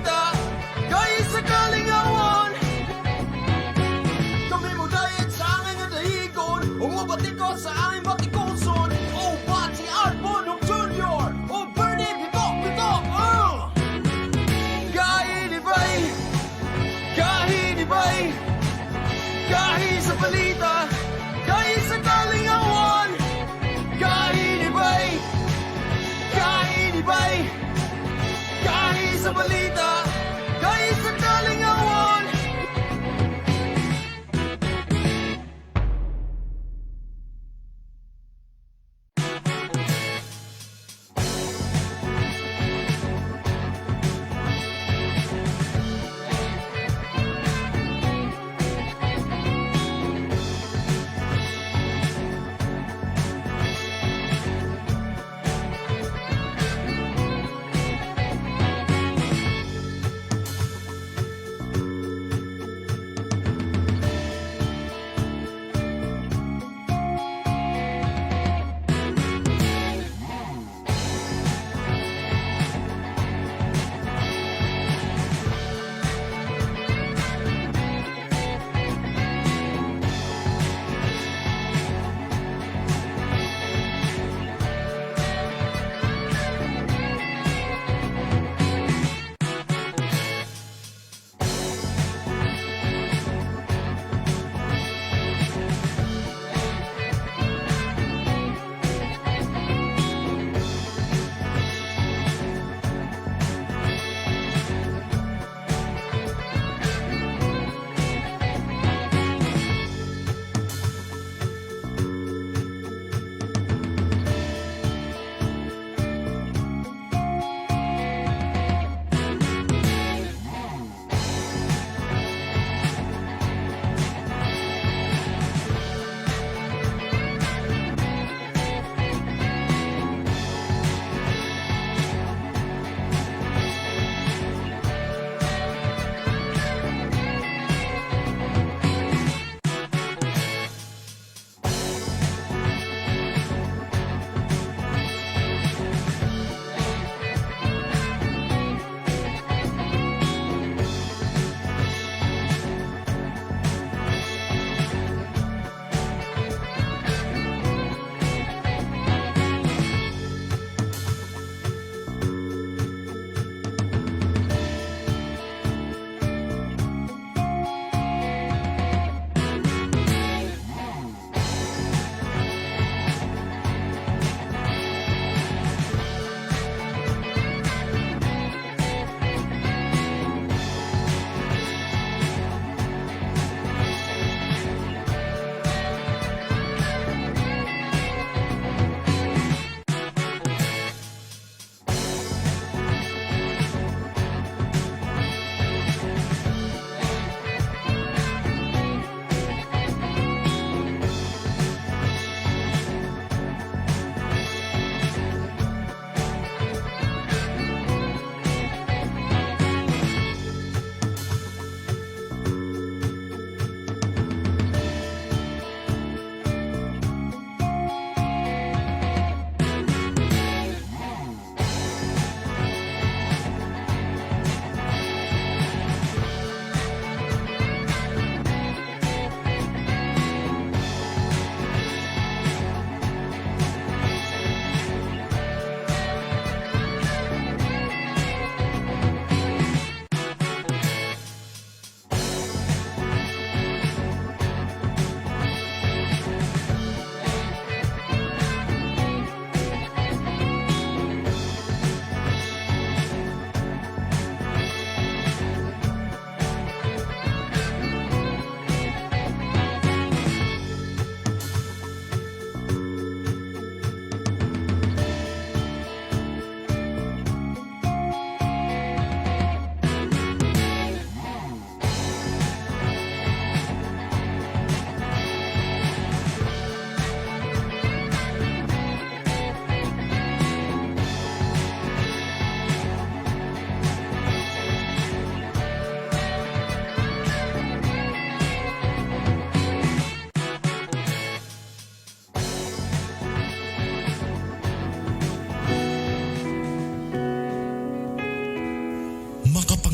balita, kay sa kalingawan. Kami mo diet sa angay nga dahigon ug mobatikos sa aming batikoson. O si Art Bonhoc Jr. O Bernie Bitok Bitok. Kahinibay, kahinibay, kahi sa balita, kahi sa kalingawan. Kahinibay, kahinibay, kahi sa balita, kahi sa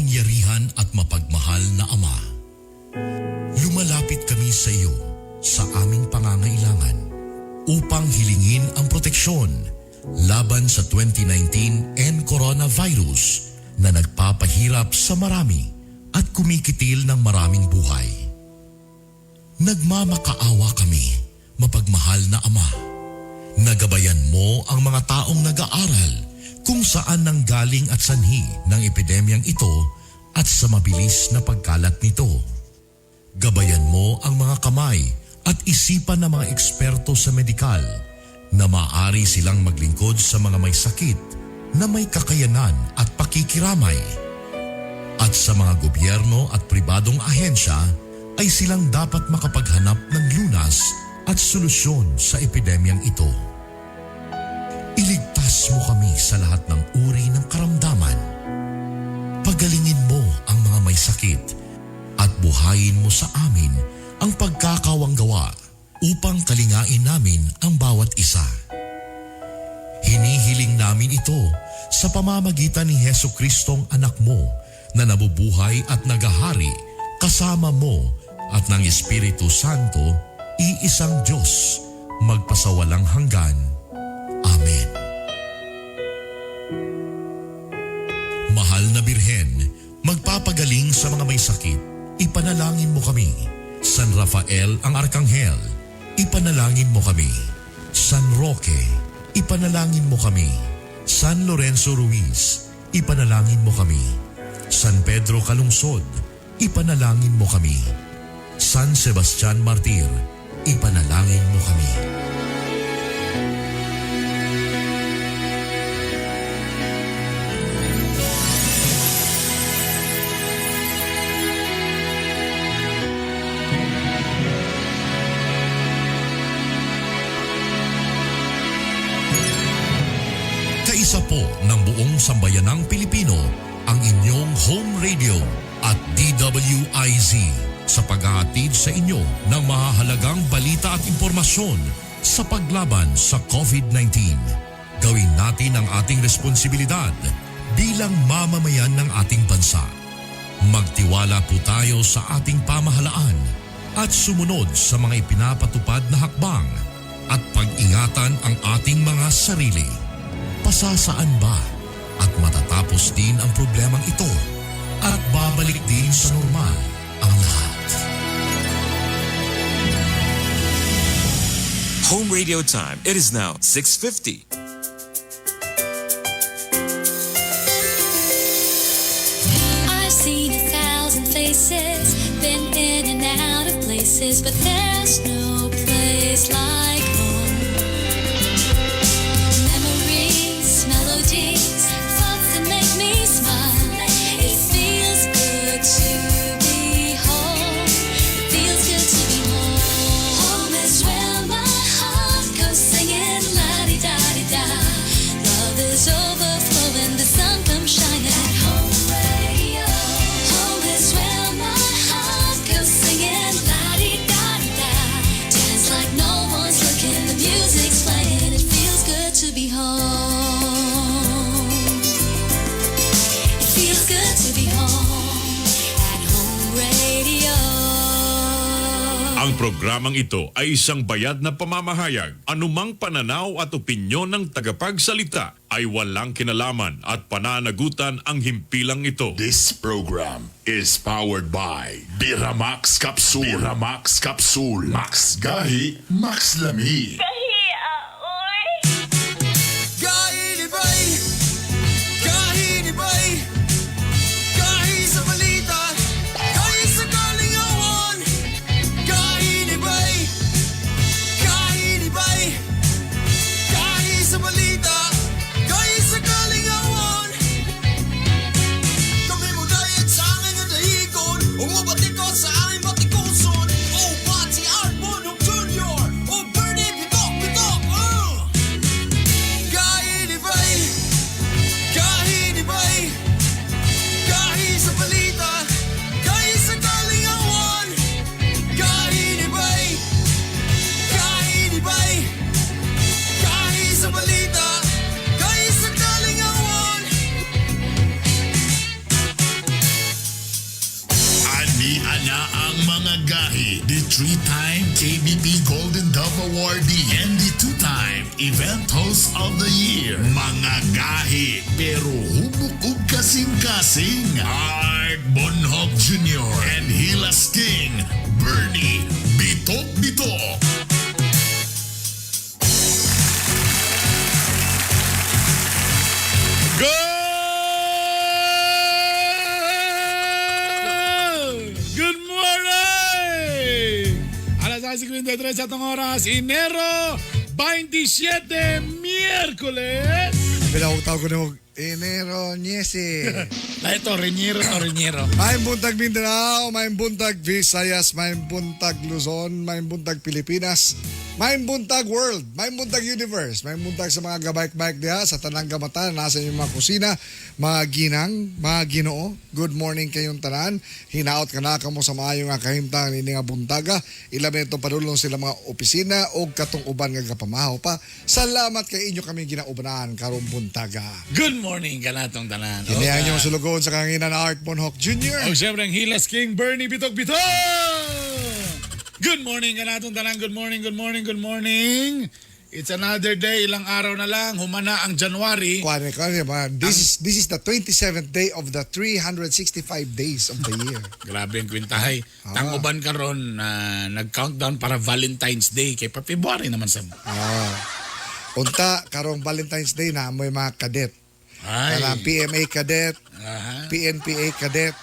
Makapangyarihan at mapagmahal na Ama, lumalapit kami sa iyo sa aming pangangailangan upang hilingin ang proteksyon laban sa 2019 N coronavirus na nagpapahirap sa marami at kumikitil ng maraming buhay. Nagmamakaawa kami, mapagmahal na Ama. Na gabayan mo ang mga taong nag-aaral kung saan nanggaling at sanhi ng epidemyang ito at sa mabilis na pagkalat nito. Gabayan mo ang mga kamay at isipan ng mga eksperto sa medikal na maaari silang maglingkod sa mga may sakit na may kakayanan at pakikiramay. At sa mga gobyerno at pribadong ahensya ay silang dapat makapaghanap ng lunas at solusyon sa epidemyang ito. Iligtas mo kami sa lahat ng uri ng karamdaman. Pagalingin mo ang mga may sakit at buhayin mo sa amin ang pagkakawanggawa upang kalingain namin ang bawat isa. Hinihiling namin ito sa pamamagitan ni Hesu Kristong anak mo na nabubuhay at nagahari kasama mo at ng Espiritu Santo, iisang Diyos, magpasawalang hanggan. Amen. Mahal na Birhen, magpapagaling sa mga may sakit, ipanalangin mo kami. San Rafael ang Arkanghel, ipanalangin mo kami. San Roque, ipanalangin mo kami. San Lorenzo Ruiz, ipanalangin mo kami. San Pedro Calungsod, ipanalangin mo kami. San Sebastian Martir, ipanalangin mo kami. Kaisa po ng buong sambayanang Pilipino ang inyong home radio at DWIZ sa paghahatid sa inyo ng mahahalagang balita at impormasyon sa paglaban sa COVID-19. Gawin natin ang ating responsibilidad bilang mamamayan ng ating bansa. Magtiwala po tayo sa ating pamahalaan at sumunod sa mga ipinapatupad na hakbang at pag-ingatan ang ating mga sarili. Pasasaan ba at matatapos din ang problemang ito at babalik din sa normal ang lahat? Home radio time. It is now 6:50. I've seen a thousand faces, been in and out of places, but there's no place like home. Memories, melodies, thoughts that make me smile. It feels good to be home. It feels good to be home. Home is where my heart goes singing la di da di da. Love is overflowing, the sun comes shining. Home radio. Home is where my heart goes singing la di da di da. Dance like no one's looking, the music's playing. It feels good to be home. It feels good to be home at Home Radio. Ang programang ito ay isang bayad na pamamahayag. Anumang pananaw at opinyon ng tagapagsalita ay walang kinalaman at pananagutan ang himpilang ito. This program is powered by Biramax Capsule. Biramax Capsule. Max Gahi, Max Lami. Gahi ni Bay. Gahi ni Bay. Gahi sa balita. Gahi sa kalingawan. Gahi ni Bay. Gahi ni Bay. Gahi sa balita. Gahi sa kalingawan. Kami mo dayat sa aming dahigon. Umubatikos sa aming batikuson. O Pati Art Bonhoc Jr. O Bernie Bitok. three-time KBP Golden Dove Awardee and the two-time Event Host of the Year. Mga gahi pero hubok ug kasing-kasing. Art Bonhoc Jr. and Hilas King Bernie Bitok Bitok. Good! Good morning! Alas 6:53 sa atong oras, Enero 27, Miyerkules! Pinakong tawag ko na Enero Niese. Na ito, Reñero to Reñero. Maayong buntag Mindanao, maayong buntag Visayas, maayong buntag Luzon, maayong buntag Pilipinas, maayong buntag World, maayong buntag Universe, maayong buntag sa mga gabike-bike diha, sa tanang gamatan, nasa inyong mga kusina, mga ginang, mga ginoo. Good morning kayong tanan. Hinaot ka na kamo sa maayo nga kahimtang ini nga buntaga. Ilabi itong padulong sila mga opisina o katong uban nga gapamahaw pa. Salamat kay inyo kami ginaubanan karong buntaga. Good morning kanatong tanan. Kini ang inyong sulugoon sa kanginan na Art Bonhoc Jr. O siyempre ang Hilas King Bernie Bitok Bitok! Good morning kanatong tanan. Good morning, good morning, good morning. It's another day, ilang araw na lang. Humana ang January. Kuan kuan man. This is the 27th day of the 365 days of the year. Grabe ang kwentahay. Tanguban karon na nag-countdown para Valentine's Day kay pa February naman sa. Ah. Unta karong Valentine's Day na mo'y mga cadet. Ay. Kanang PMA cadet, Aha. PNPA cadet.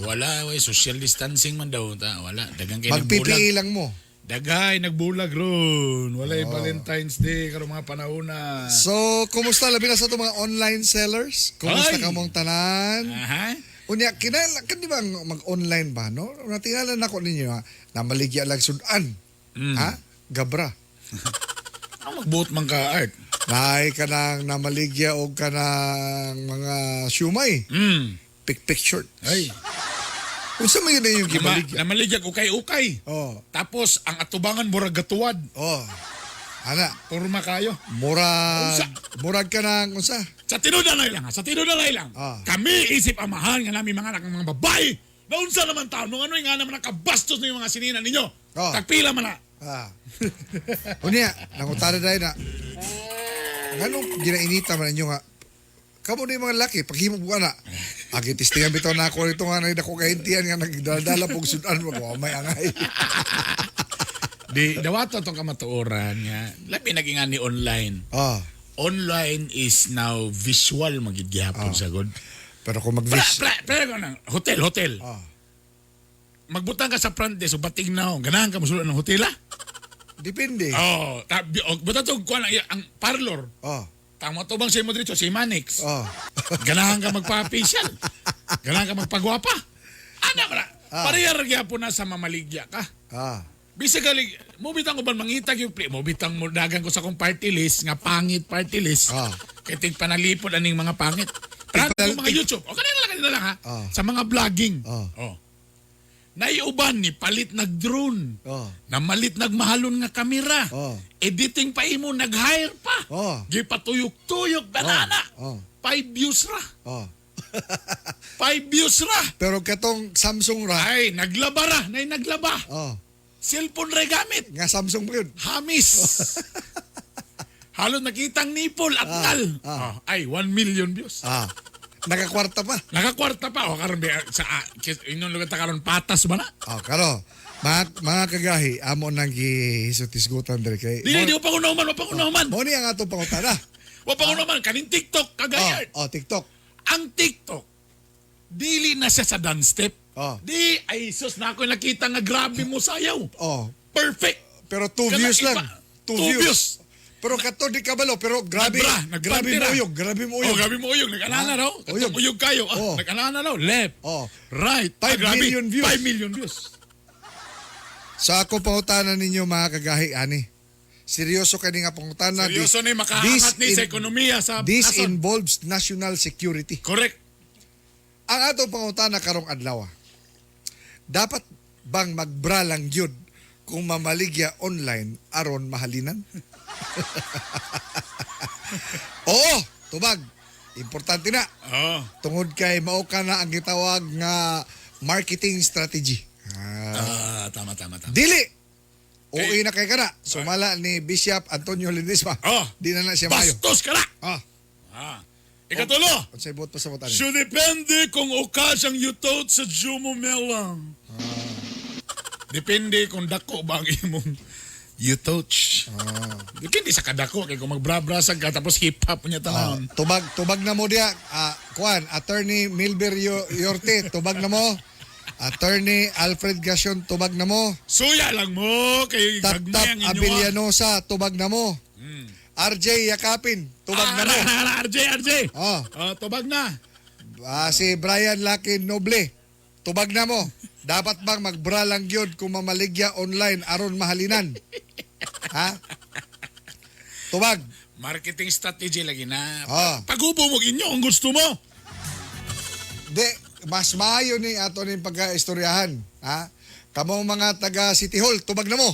Wala, way social distancing man daw ta. Wala, dagang kay Mag nagbulag. PPE lang mo. Dagay nagbulag ron. Wala Valentine's Day karong mga panahon na. So, kumusta labi na sa itong mga online sellers? Kumusta Ay! ka mong tanan? Aha. Unya, kinala, kan di ba ang mag-online ba, no? Natingala na ko ninyo, ha? Namaligya lang sudan. Ha? Gabra. Ano magbuot man ka art? Naay ka nang namaligya o ka ng mga siumay. Pick-pick shirt. Ay. Unsa man yun na yung Nama, gimaligya? namaligya ukay-ukay. Oh, Tapos ang atubangan murag gatuwad. oh. Ana, Porma kayo. murag, Unsa? murag ka ng, unsa? Sa tinuod na lang, ha? Sa tinuod na lang. Kami isip amahan nga namin mga anak ng mga babae. Naunsa naman taon, nung ano nga naman nakabastos na yung mga sinina ninyo. Tagpila man na. Unya, nangutana dahil na, nganong ginainita man ninyo nga, kamo na yung mga laki, paghimo ko na, agi testingan bitaw na ako nito nga, nagdako kahintian nga, nagdala pog sudan, may angay. Di, dawato itong kamatuoran nga. Labi naging nga ni online. Online is now visual magid gihapon sa god. Pero kung mag-vis... Pra, pra, pra, hotel, hotel. Magbutang ka sa front desk, o bating na ho. Ganahan ka musulan ng hotel, ah? Depende. Oo. Oh, butang to, kuwan lang, ang parlor. Oh. Tama to bang sa imo dito, si Manix. Oh. Ganahan ka magpa-facial. Ganahan ka magpagwapa. Ana ba na? Pareha ra gyapon na sa mamaligya ka. Basically, mo bitang uban mangitag yung play. Mo bitang mo dagan ko sa akong party list nga pangit party list. Kay tig panalipod aning mga pangit. Pero mga YouTube. O kanina lang kanina lang ha. Sa mga vlogging. Oh. Naiuban ni palit nag drone. Namalit nagmahalon nga kamera. Editing pa imo nag-hire pa. Gipatuyok-tuyok banana. 5 views ra. 5 views ra. Pero katong Samsung ra. Ay, naglaba ra, nay naglaba. Cellphone ra gamit. Nga Samsung ba yun? Hamis. Halo nakitang nipple at nal. Oh, ay, 1 million views. Nakakwarta pa. Nakakwarta pa. O, karon sa inyong lugar ta karon patas ba na? Oh, karo. Mga kagahi, amo nang gihisot-hisgutan diri kay. Dili, di pa kunaman, wa pa kunaman. Mo ni ang atong pangutana. Wa pa kunaman kaning TikTok kagayard. Oh, TikTok. Ang TikTok dili na siya sa dance step. Oh. Di ay sus na ako nakita nga grabe mo sayaw. Oh. Perfect. Pero 2 Kana views lang. 2 2 views. views. Pero kato di kabalo, pero grabe, Nagbra, grabe nagpantira. mo uyog, grabe mo uyog. Oh, grabe mo uyog. Nag-alala raw. Katong uyog kayo. Ah, Oh. Nag-alala raw. Left. Oh. Right. 5 Ah, grabe. million views. 5 million views. Sa ako pangutana ninyo mga kagahi ani. Seryoso kani nga pangutana. Seryoso ni makaangat ni sa ekonomiya sa This nasod. involves national security. Correct. Ang atong pangutana karong adlaw. Dapat bang magbra lang gyud kung mamaligya online aron mahalinan? Oo, tubag. Importante na. Oo. Tungod kay mao ka na ang gitawag nga marketing strategy. tama, tama, tama. Dili. Uwi na kay kana. Sumala ni Bishop Antonio Ledesma. Oh. Di na na siya mayo. Bastos ka na! Ah, Ah. Ikatulo, unsay buot pa sa ani? So depende kung okas ang yutot sa Jumomela. Depende kung dako ba ang imong yutoch. Depende sa kadako kay kung magbrabrasag ka tapos hip-hop niya Ah, tanawon. tubag tubag na mo diya. Ah, kuan, Attorney Milber Yorte, tubag na mo. Attorney Alfred Gasion, tubag na mo. Suya lang mo kay Tap gagmay Tap ang inyo. Abellanosa, tubag na mo. RJ Yakapin, tubag na mo. Ah, RJ, RJ. Oh. Ah, tubag na. Ah, si Brian Lucky Noble, tubag na mo. Dapat bang magbra lang yun kung mamaligya online aron mahalinan? Ha? Tubag. Marketing strategy lagi na. Ah. Pagubo mo inyo ang gusto mo. Di, mas maayo ni ato ning pagkaistoryahan. Ha? Kamong mga taga City Hall, tubag na mo.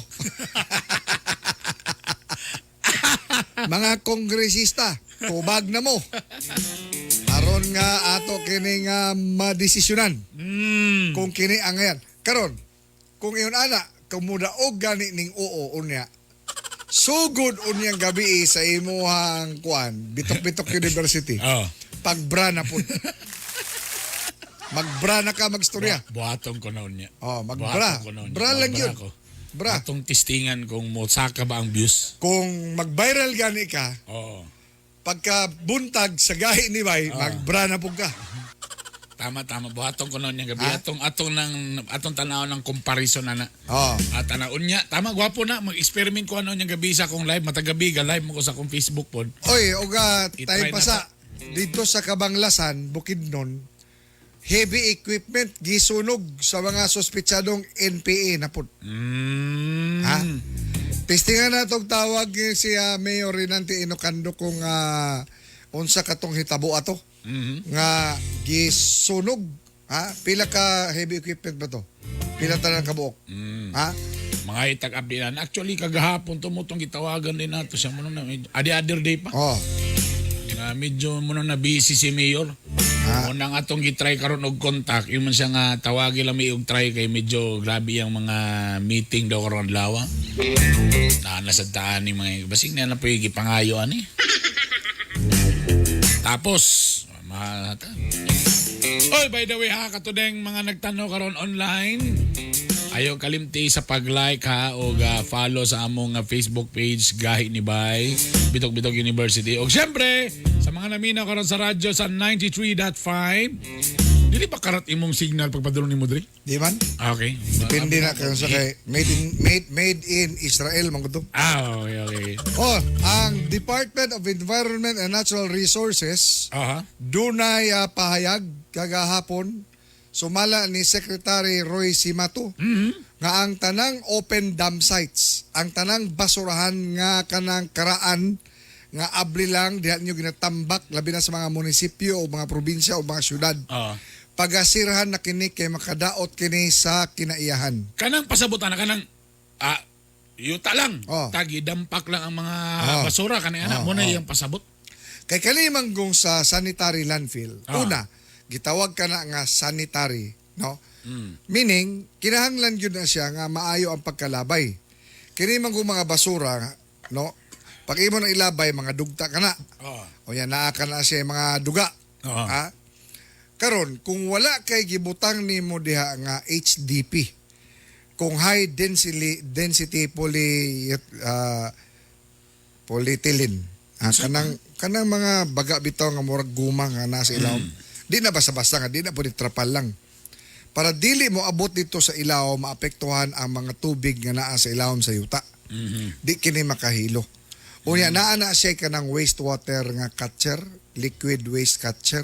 Mga kongresista, tubag na mo. Aron nga ato kini nga madesisyonan. Kung kini ang ngayan. Karon, kung iyon ana, kumudaog gani ning oo unya. Sugod unyang gabi sa imuhang kuan, Bitok-Bitok University. Oh. Pagbra na po. Magbra na ka magstorya. Buhaton ko na unya. Oh, magbra. Buhaton ko na unya. Bra lang Magbra yun. ko. Bra. Atong testingan kung mosaka ba ang views. Kung mag-viral gani ka, Oo. pagka buntag sa gahi ni Bay, magbra na po ka. Tama, tama. Buhaton ko noon yung gabi. Ha? Atong, atong, ng, atong tanaw ng comparison na na. Oh. At tanaon niya. Tama, gwapo na. Mag-experiment ko ano niyang gabi sa akong live. Matagabi, ga live mo ko sa akong Facebook po. Oy, oga, I-try tayo na pa sa dito sa Kabanglasan, Bukidnon, heavy equipment gisunog sa mga sospetsadong NPA na po. Ha? Testingan na itong tawag ni si Mayor Renante Inocando kung unsa katong hitabo ato nga gisunog. Ha? Pila ka heavy equipment ba to? Pila tanan kabuok? Ha? Mga itag update na. Actually, kagahapon tumutong gitawagan din nato siya muna na. Adi other day pa. Oh. Nga medyo muna na busy si Mayor. Ha? Unang atong gitry karon og contact, yun man siya nga tawagi lang may og try kay medyo grabe ang mga meeting daw karon adlaw. Na nasa taan ni mga basig na na po yung gipangayo ani. Tapos, mahata. Oy, by the way ha, katudeng mga nagtanaw karon online. Ayaw kalimti sa pag-like ha o follow sa among Facebook page Gahi ni Bay, Bitok Bitok University. O syempre, sa mga naminaw karon sa radyo sa 93.5. Dili ba karat imong signal pagpadulong nimo diri? Di man? Ah, okay. Depende na kayo sa kay made in Israel man gud to. Ah, okay, okay. Oh, ang Department of Environment and Natural Resources dunay pahayag kagahapon sumala ni Secretary Roy Simato nga ang tanang open dam sites, ang tanang basurahan nga kanang karaan nga abli lang diha ninyo ginatambak labi na sa mga munisipyo o mga probinsya o mga syudad. Pagasirhan na kini kay makadaot kini sa kinaiyahan. Kanang pasabutan na kanang yuta lang. Oh. Tagi dampak lang ang mga Oh. basura kanang anak Oh, mo na oh. iyang pasabot. Kay kanimanggong sa sanitary landfill, una, gitawag ka na nga sanitary, no? Meaning, kinahanglan gyud na siya nga maayo ang pagkalabay. Kini man kung mga basura, no? Pag imo na ilabay, mga dugta ka na. O yan, naa ka na siya mga duga. Ha? Karon, kung wala kay gibutang nimo diha nga HDP, kung high density polyethylene, kanang mga baga bitaw nga murag guma nga nasa ilawom. Di na basta-basta nga, di na pwede trapal lang. Para dili mo abot dito sa ilawom, maapektuhan ang mga tubig nga naa sa ilawom sa yuta. Di kini makahilo. Unya naa na siya kanang wastewater nga catcher, liquid waste catcher.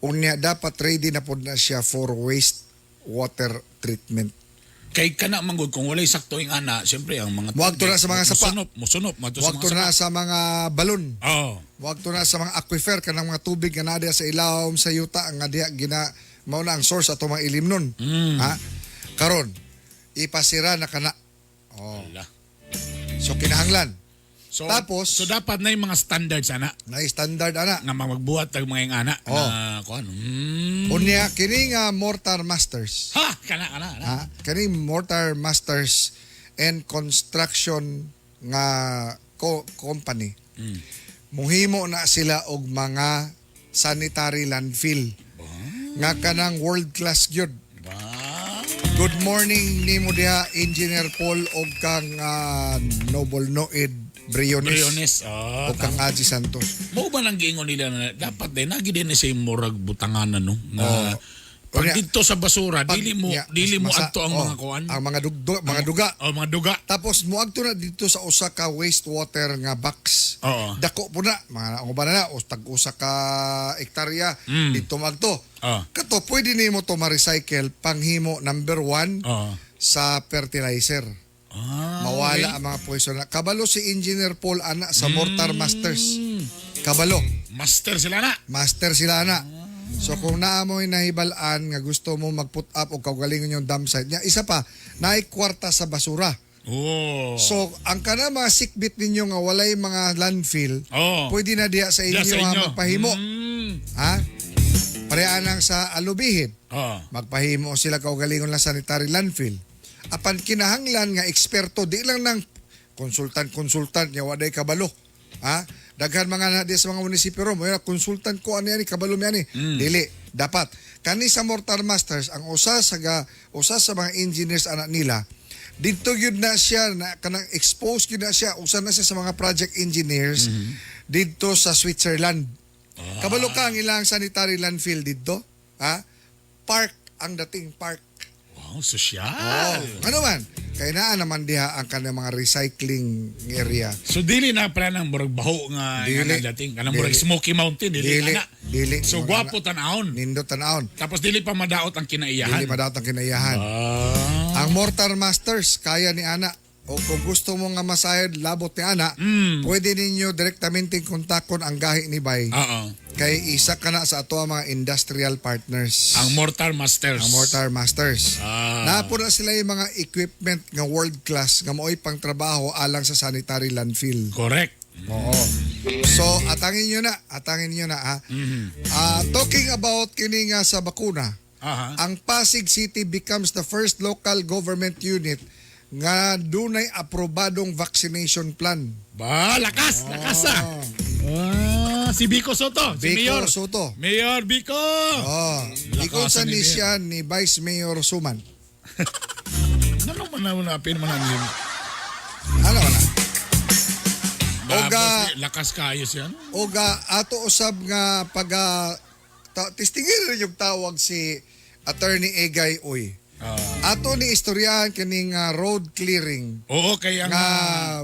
Unya dapat ready na pod na siya for waste water treatment. Kay kana manggod kung walay sakto ing ana, siyempre ang mga Wag to na sa mga sapa. Musunop, musunop, madto sa Wag mga to na sapa. sa mga balon. Oo. Wag to na sa mga aquifer kanang mga tubig nga naa diha sa ilawom sa yuta nga diha gina mao na ang source ato mga ilim nun. Ha? Karon ipasira na kana. Oh. Ala. So kinahanglan. So, Tapos, so dapat na yung mga standards ana na standard ana. nga magbuhat tag mga ingana Oh. na kuan. Unya kini nga Mortar Masters. Ha, kana kana. kana. Ha? Kani Mortar Masters and Construction nga company. Muhimo na sila og mga sanitary landfill. Nga kanang world class gyud. Ba? Good morning nimo diha, Engineer Paul, og kang Noble Noed Briones. Briones. Oh, Og kang Aji Santos. Mao ba nang giingon nila na dapat din nagi din ni sa murag butanganan, no, nga Oh. pag Unya, dito sa basura, Nya, dili mo masa- adto ang oh, mga kuan. Ang mga mga duga. Oh, mga duga. Tapos moadto na dito sa usa ka wastewater nga box. Oo. Dako po na, mga ang uban na tag usa ka hektarya dito magto. Kato pwede nimo to ma-recycle panghimo number one sa fertilizer. Ah, Mawala okay. ang mga poison na. Kabalo si Engineer Paul ana sa Mortar Masters. Kabalo. Master sila na. Master sila na. So kung naa mo'y nahibal-an nga gusto mo mag-put up og kaugalingon yung dump site niya, isa pa, naay kwarta sa basura. Oh. So ang kana mga sikbit ninyo nga walay mga landfill, pwede na diha sa Diha inyo, sa ha, inyo. magpahimo. Ha? Pareha lang sa alubihin. Oh. Magpahimo sila kaugalingon lang sanitary landfill. Apan kinahanglan nga eksperto, di lang ng konsultant-konsultant nga waday kabalo. Ha? Daghan mga na di sa mga munisipyo ro, mo konsultant ko ani ani kabalo mi ani. Dili, dapat kani sa Mortar Masters ang usa sa mga engineers anak nila didto gyud na siya na kanang expose gyud na siya, usa na siya sa mga project engineers didto sa Switzerland. Kabalo ka ang ilang sanitary landfill didto? Ha? Park ang dating park. Wow, sosyal. Oh. Ano man? Kay naa naman diha ang kanang mga recycling area. So dili na pala ng murag baho nga Dili. nga dating kanang murag Dili. Smoky Mountain dili, Dili. na. Dili. So Mga gwapo tan-awon. Nindot tan-awon. Tapos dili pa madaot ang kinaiyahan. Dili madaot ang kinaiyahan. Ah. Ang Mortar Masters kaya ni ana. O kung gusto mo nga masayod labot ni ana, pwede ninyo direktamente kontakon ang gahi ni Bay. Oo. Kay isa ka na sa ato ang mga industrial partners. Ang Mortar Masters. Ang Mortar Masters. Ah. Naapo na sila yung mga equipment nga world class nga mao'y pangtrabaho alang sa sanitary landfill. Correct. Oo. So atangin niyo na ha. Ah, talking about kini nga sa bakuna. Aha. Ang Pasig City becomes the first local government unit nga dunay aprobadong vaccination plan. Ba, lakas, lakas ah. Ah, si Vico Soto, si Vico Mayor. Soto. Mayor Vico. Oh, Lakasan ikon sa ni ni Mayor. siya ni Vice Mayor Suman. Ano man na napin man ang lim. Ano na? Oga, lakas kayo siya. no? Oga ato usab nga pag tistingin rin yung tawag si Attorney Egay Uy. Ah. Ato ni istoryahan kining road clearing. Oo, kay ang nga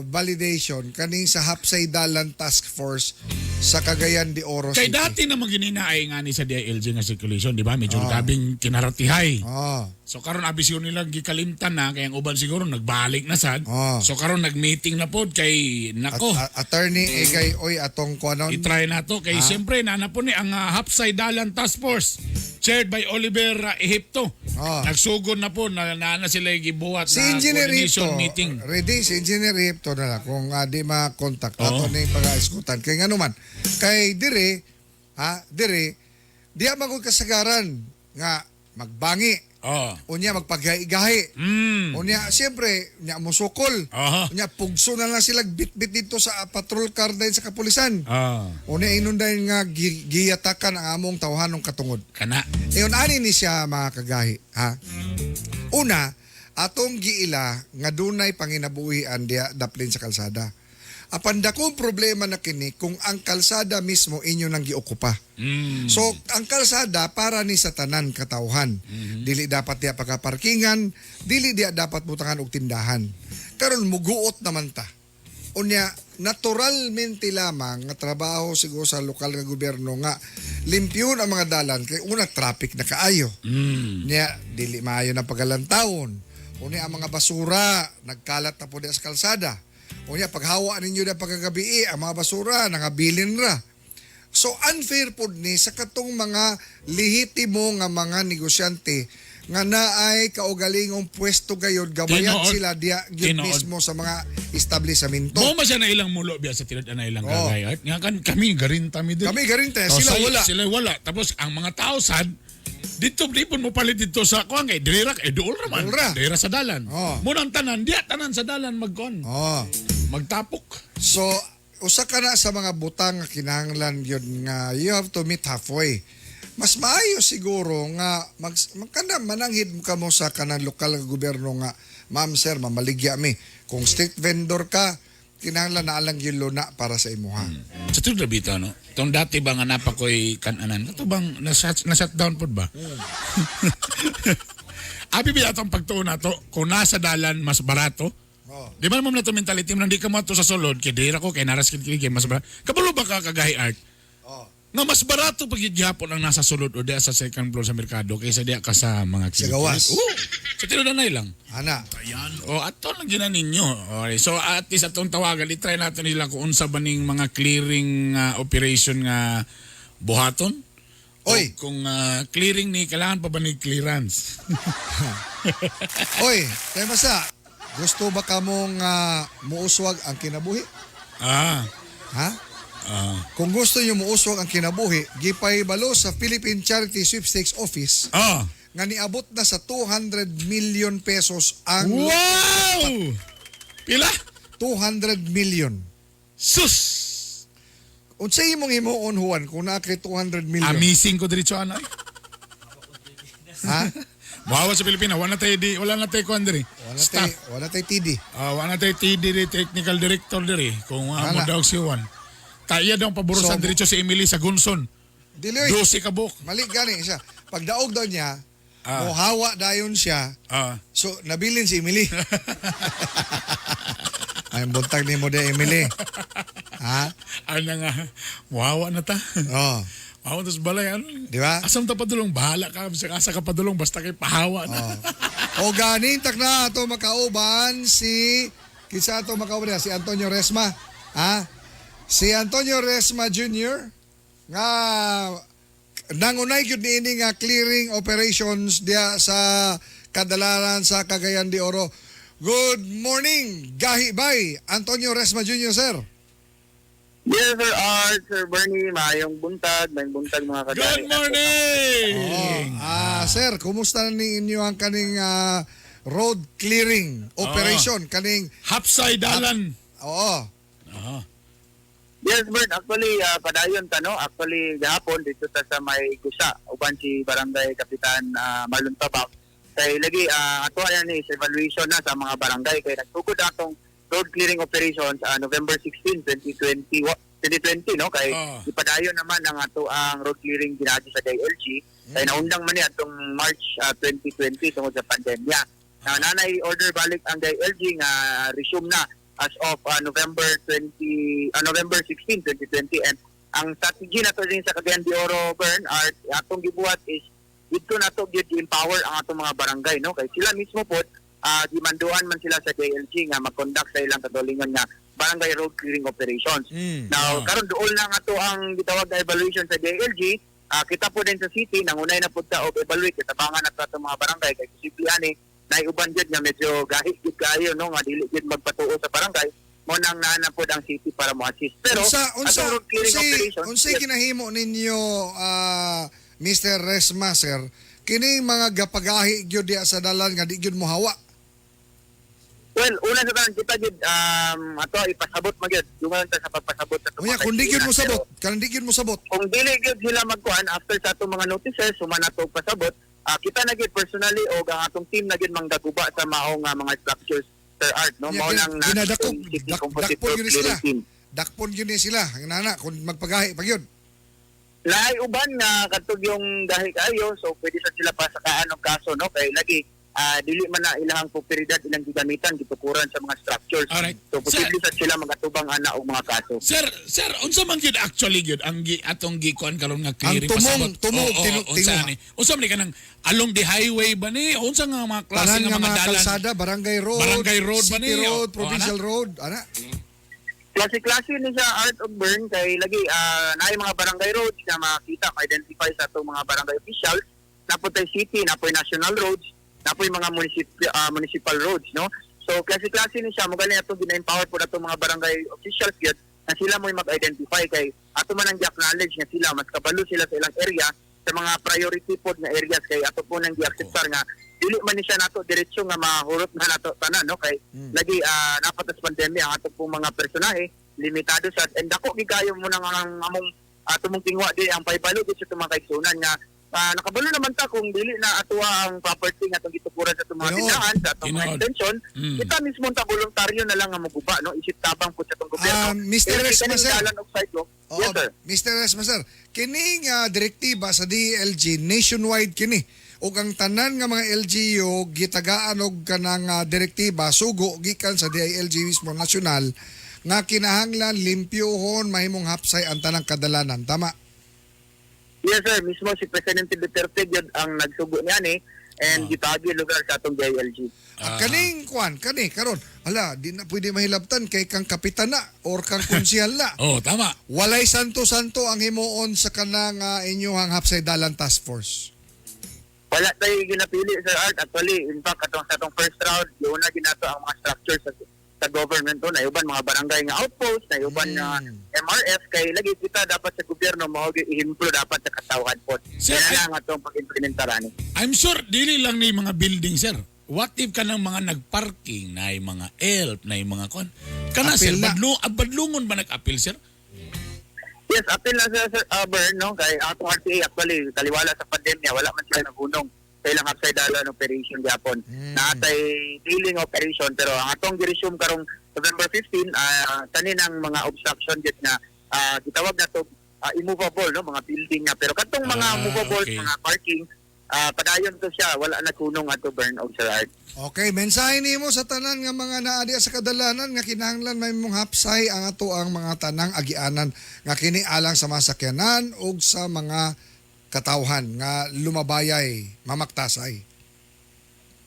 validation kaning sa Hapsay Dalan Task Force sa Cagayan de Oro Kay City. dati naman gininaay nga ni sa DILG nga circulation, di ba? Medyo grabing kinaratihay. So karon abi siguro nila gikalimtan na kay ang uban siguro nagbalik na sad. So karon nag-meeting na pod kay nako. Attorney Egay Oy atong kuanon. I-try na to kay siyempre nana po ni ang Hapsay Dalan Task Force chaired by Oliver Ehipto. Nagsugod na po na, na, na sila gibuhat Si na Engineer coordination Hipto, meeting. ready si Engineer Hipto na lang kung di ma-contact ato ni pag-eskutan. Kay ngano man, kay dire, ha, dire, diya man gud kasagaran nga magbangi. Unya magpagahi-gahi. Unya siyempre unya musukol. Unya pugso na lang sila bit-bit dito sa patrol car dahil sa kapulisan. Unya inon dahil nga giyatakan ang among tawhanong katungod. Kana. Iyon ani ni siya mga kagahi, ha. Una, atong giila nga dunay panginabuhian diya daplin sa kalsada. Apan dakong problema na kini kung ang kalsada mismo inyo nang giokupa. So, ang kalsada para ni sa tanan katawhan. Dili dapat diya pagkaparkingan, dili diya dapat butangan og tindahan. Karon muguot naman ta. Unya, naturalmente lamang nga trabaho siguro sa lokal nga gobyerno nga limpyun ang mga dalan kay una traffic na kaayo. Nya dili maayo na pagalantawon. Unya ang mga basura nagkalat na po diya sa kalsada. Unya paghawa ninyo na pagkagabi ang mga basura nangabilin ra. So unfair pod ni sa katong mga lehitimo nga mga negosyante Nga naay kaugalingong pwesto gayod gabayad Tinuod. sila diya gyud Tinuod. mismo sa mga establishmento. Mo man siya na ilang mulo biya sa tinud na ilang Oo. kagay. Art. Nga kan kami garinta mi diri. Kami garinta, Oh, sila wala. Sila wala. Tapos ang mga tao sad dito di pud mo palit dito sa kuan kay diri ra eh duol ra man. Duol ra. Diri ra sa dalan. Oo. Mo nang tanan diya tanan sa dalan magkon. Oh. Magtapok. So usa ka na sa mga butang nga kinahanglan gyud nga you have to meet halfway. Mas maayo siguro nga magkana mananghid ka mo sa kanang lokal nga gobyerno nga ma'am sir mamaligya mi. Kung street vendor ka kinahanglan na alang gyud luna para sa imuha. Sa tinud ra bitaw no. Tong dati ba nga napa ko'y kananan. Kato bang na shutdown pod ba? Abi ba atong pagtuon nato kung nasa dalan mas barato? Oh. Di ba mo na to mentality mo nang di ka mo ato sa sulod kay dira ko kay naras kid kay mas barato. Kabalo ba ka kagahi art? Oh. Nga mas barato pag gyapon ang nasa sulod o diya sa second floor sa merkado kaysa diya ka sa mga Sa gawas. Oo. Sa tinud na lang. Ana. O ato lang gyud na ninyo. Okay. So at least atong tawagan i-try natin nila kung unsa ba ning mga clearing operation nga buhaton. O Oy. kung clearing ni kailangan pa ba ni clearance? Oy, tayo masa. Gusto ba ka mong muuswag ang kinabuhi? ah. Ha? Ah. Kung gusto niyo muuswag ang kinabuhi, gipahibalo sa Philippine Charity Sweepstakes Office Ah. nga niabot na sa 200 million pesos ang Wow! Pila? 200 million. Sus! Unsa imong himuon Juan kung naa kay 200 million? Amazing ko diretso ana. Ha? Bawa sa Pilipinas, wala na tayo di, wala na tayo kuan diri. Wala tay Staff. wala tay TD. Ah, wala na tayo TD di, technical director diri kung Wala. mo daw si Juan. Taiya daw ang paburusan So, diretso si Emily sa Gunson. Dili oy. 12 ka buok. Mali gani siya. Pagdaog daw niya, Ah. mohawa dayon siya. Ah. So nabilin si Emily. Ay buntag nimo de Emily. Ha? Ano nga, wawa na ta. Oh. Wawa tas balay ano. Di ba? Asam ta padulong bahala ka sa asa ka padulong basta kay pahawa na. O ganing tak na ato makauban si kinsa ato makauban niya? Si Antonio Resma. Ha? Si Antonio Resma Jr. nga nangunay gyud niini nga clearing operations diya sa Kadalaran sa Cagayan de Oro. Good morning, Gahi Bay, Antonio Resma Jr. sir. Yes, Sir Art, Sir Bernie, maayong buntag mga kagari. Good morning. Oh, sir, kumusta na ninyo ang kaning road clearing operation kaning Hapsay dalan. oo. Ah. Yes, Bert, actually, padayon ta, no? Actually, gahapon, dito ta sa may Gusa, uban si Barangay Kapitan Marlon Tabak. Kay lagi, ato yan is evaluation na sa mga barangay. Kay nagsugod atong road clearing operations November 16, 2020, no? Kay ipadayon naman ang ato ang road clearing ginagi sa DILG. Kay naundang man ni atong March 2020 tungod sa pandemya. Na nanay order balik ang DILG nga resume na as of November 16, 2020 and ang strategy nato din sa Cagayan de Oro Bern art atong gibuhat is didto nato gyud i-empower ang atong mga barangay no kay sila mismo pod gimanduan man sila sa DILG nga mag-conduct sa ilang kagalingon nga barangay road clearing operations. Now karon duol na nga to ang gitawag na evaluation sa DILG. Kita po din sa city nangunay na pud ta og evaluate katabangan na to atong mga barangay kay posible ani naiuban jud nga medyo gahit jud kaayo no nga dili jud magpatuo sa barangay mo nang naa na pod ang city para mo assist. Pero unsa unsa atong road clearing operations unsay kinahimo ninyo Mr. Resma sir kining mga gapagahi gyud diya sa dalan nga di gyud mohawa? Well, una sa tanan kita gyud ato ipasabot man gyud. Dungan ta sa pagpasabot sa Unya kung di gyud mo sabot, kanang di gyud mo sabot. Kung dili gyud sila magkuan after sa atong mga notices, human ato og pasabot, kita na gyud personally og ang atong team na gyud manggaguba sa maong mga structures Sir Art, no? Unya, Mao nang ginadakop, City Composite dakpon Road gyud ni sila. Clearing Team. Dakpon gyud ni sila. Ang nana kung magpagahi pa gyud. Naay uban nga katog yung gahi kayo, so pwede sa sila pasakaan og kaso, no? Kay lagi dili man na ilahang propiedad ilang gigamitan gitukuran sa mga structures. Alright. So posible sa sila magatubang ana og mga kaso. Sir, unsa man gyud actually gyud ang atong gikuan karon nga clearing Ang tumong, pasabot? tumong, Oo, unsa tinguha. ni? Unsa man ni kanang along the highway ba ni? Unsa nga mga klase Tanan nga nga mga mga dalan? kalsada, barangay road, Barangay road ba city ni? road, O, provincial ana? road, ana. Klase-klase ni siya Art of Burn kay lagi naay mga barangay roads na makita, ma-identify sa atong mga barangay officials. Naa pod tay city, naa poy national roads, naa poy mga municipal roads, no? So klase-klase ni siya, mao gani atong gina-empower pod atong mga barangay officials gyud na sila mo'y mag-identify kay ato man ang gi-acknowledge nga sila mas kabalo sila sa ilang area sa mga priority pod nga areas kay ato po nang gi-acceptar nga dili man ni siya nato diretso nga mahurot na nato tanan, no, kay lagi naa pa tas pandemya ang ato pong mga personahe limitado sad and dako gid kayo mo nang ang among ato mong tingwa di ang paybalo gid sa atong mga kaigsuonan nga nakabalo naman ta kung dili na atuwa ang property nga atong gitukuran sa atong mga tindahan sa atong mga extension, kita mismo ta voluntaryo na lang nga moguba, no, isip tabang po sa atong gobyerno. Mr. Pero Resma, kita ning sir. dalan og sidewalk. Oo, Yes, sir. Mr. Resma, sir, kining direktiba sa DILG nationwide kini ug ang tanan nga mga LGU gitagaan og kanang direktiba sugo gikan sa DILG mismo nasyonal nga kinahanglan limpyohon mahimong hapsay ang tanang kadalanan, tama? Yes, sir, mismo si Presidente Duterte gyud ang nagsugo niyan and gitagi lugar sa atong DILG. Kaning kuan kani karon, hala, di na pwede mahilabtan kay kang kapitan na or kang konsehal na. Oh, tama. Walay santo-santo ang himuon sa kanang inyong hapsay dalan task force. Wala tayo ginapili, Sir Art. Actually, in fact, atong sa atong first round, giuna ginato ang mga structures sa government to, na uban mga barangay nga outpost, na uban nga MRF, kay lagi kita dapat sa gobyerno mao gyud ihemplo dapat sa katawhan po. Sir, Kaya na ang atong pag-implementar ani. I'm sure dili lang ni mga building, sir. What if kanang mga nagparking na yung mga elf na yung mga kon? Kana Appeal sir, na. Badlungon ba nag-appeal, sir? Yes, appeal na sir, Bern, no? Kay atong RTA actually kaliwala sa pandemya, wala man sila nagunong sa ilang upside down operation gyapon. Naatay dealing operation pero ang atong gi-resume karong November 15, kaninang mga obstruction gid nga gitawag na to immovable, no, mga building nga, pero kadtong mga movable mga parking, padayon to siya, wala na kunong ato Bern og Sir Art. Okay, mensahe nimo sa tanan nga mga naa diha sa kadalanan nga kinahanglan may mong hapsay ang ato ang mga tanang agianan nga kini alang sa masakyanan ug sa mga katawhan nga lumabayay, mamaktasay.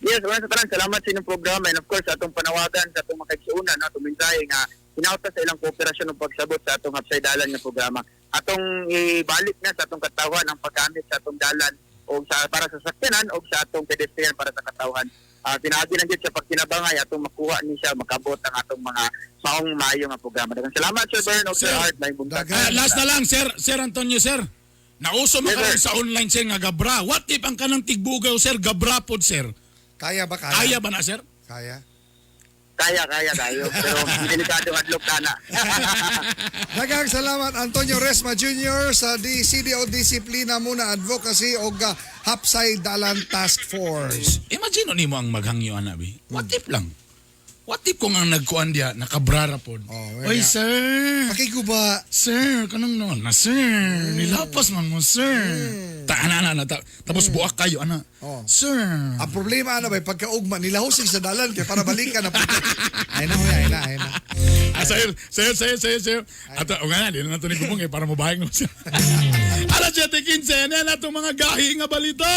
Yes, una sa tanan, salamat sa inyong programa and of course sa atong panawagan sa atong mga kaigsuonan, no, atong mensahe nga hinauta sa ilang kooperasyon ug pagsabot sa atong hapsay dalan nga programa. Atong ibalik na sa atong katawhan ang paggamit sa atong dalan o sa para sa sakyanan o sa atong pedestrian para sa katawhan. Pinaagi lang gyud sa pagkinabangay atong makuha ni siya makabot ang atong mga maong maayo nga programa. Daghang salamat, Sir Bern o Sir Sir, Art, may buntag. Last na lang, Sir Antonio, sir. Nauso man Yes, karon sir. sa online, sir, nga gabra. What if ang kanang tigbugaw, sir, gabra pod, sir? Kaya ba kaya? Kaya ba na, sir? Kaya. Kaya, kaya kayo. Pero delikado adlok na. Daghang salamat Antonio Resma Jr. sa DCDO Disiplina Muna Advocacy og Hapsay Dalan Task Force. Imagine nimo ang maghangyo ana bi. What if lang? What if kung ang nagkuan diya nakabrara pod? Oh, Oy nga. sir. Pakiguba. Sir, kanang noon na sir. Nilapas man mo sir. Ta ana ana, ana tapos buak kayo ana. Oh. Sir. Ang problema ano ba pagkaugma nilahusig sa dalan kay para balikan na puti. Ay na, huy, ay na, ay na. Ah, sir, sir, sir, sir, sir. Ato, o nga na, di na nato ni Gubong eh, para mabahing naman siya. Alas 7:15, na natong mga gahi nga balita.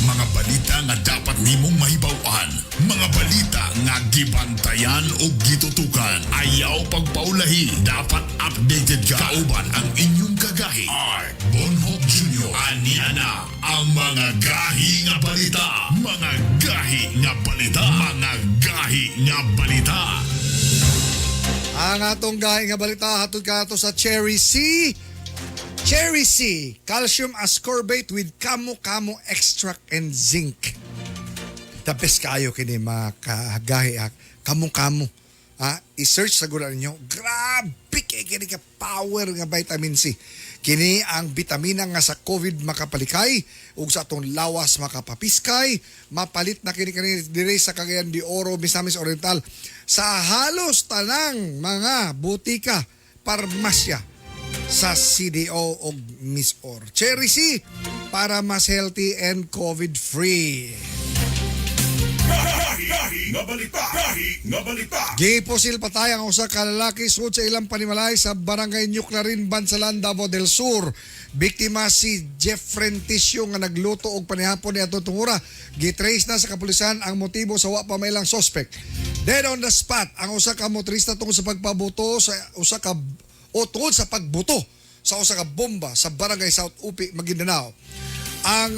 Mga balita nga dapat nimong mahibaw-an, mga balita nga gibantayan o gitutukan. Ayaw pagpaulahi, dapat updated ka. Kauban ang inyong kagahi. Art Bonhoc Jr. Ania na ang mga gahi nga balita. Mga gahi nga balita. Mga gahi nga balita. Ang atong gahi nga balita hatod ka sa Cherry C. Cherry C, calcium ascorbate with kamo-kamo extract and zinc. The best kayo kini mga kagahi ha. Kamo-kamo. Ha? I-search sa gula ninyo. Grabe kay kini ka power nga vitamin C. Kini ang bitamina nga sa COVID makapalikay ug sa atong lawas makapapiskay. Mapalit na kini kini dire sa Cagayan de Oro, Misamis Oriental sa halos tanang mga butika, parmasya sa CDO og Misor. Cherry C para mas healthy and COVID-free. Gipusil patay ang usa ka lalaki sud sa ilang panimalay sa Barangay New Clarin, Bansalan, Davao del Sur. Biktima si Jeffrey Tisio nga nagluto og panihapon ni atong tungura. Gitrace na sa kapulisan ang motibo sa wa pa may ilang suspect. Dead on the spot ang usa ka motorista tungod sa pagpabuto sa usa ka o tungod sa pagbuto sa usa ka bomba sa Barangay South Upi, Maguindanao. Ang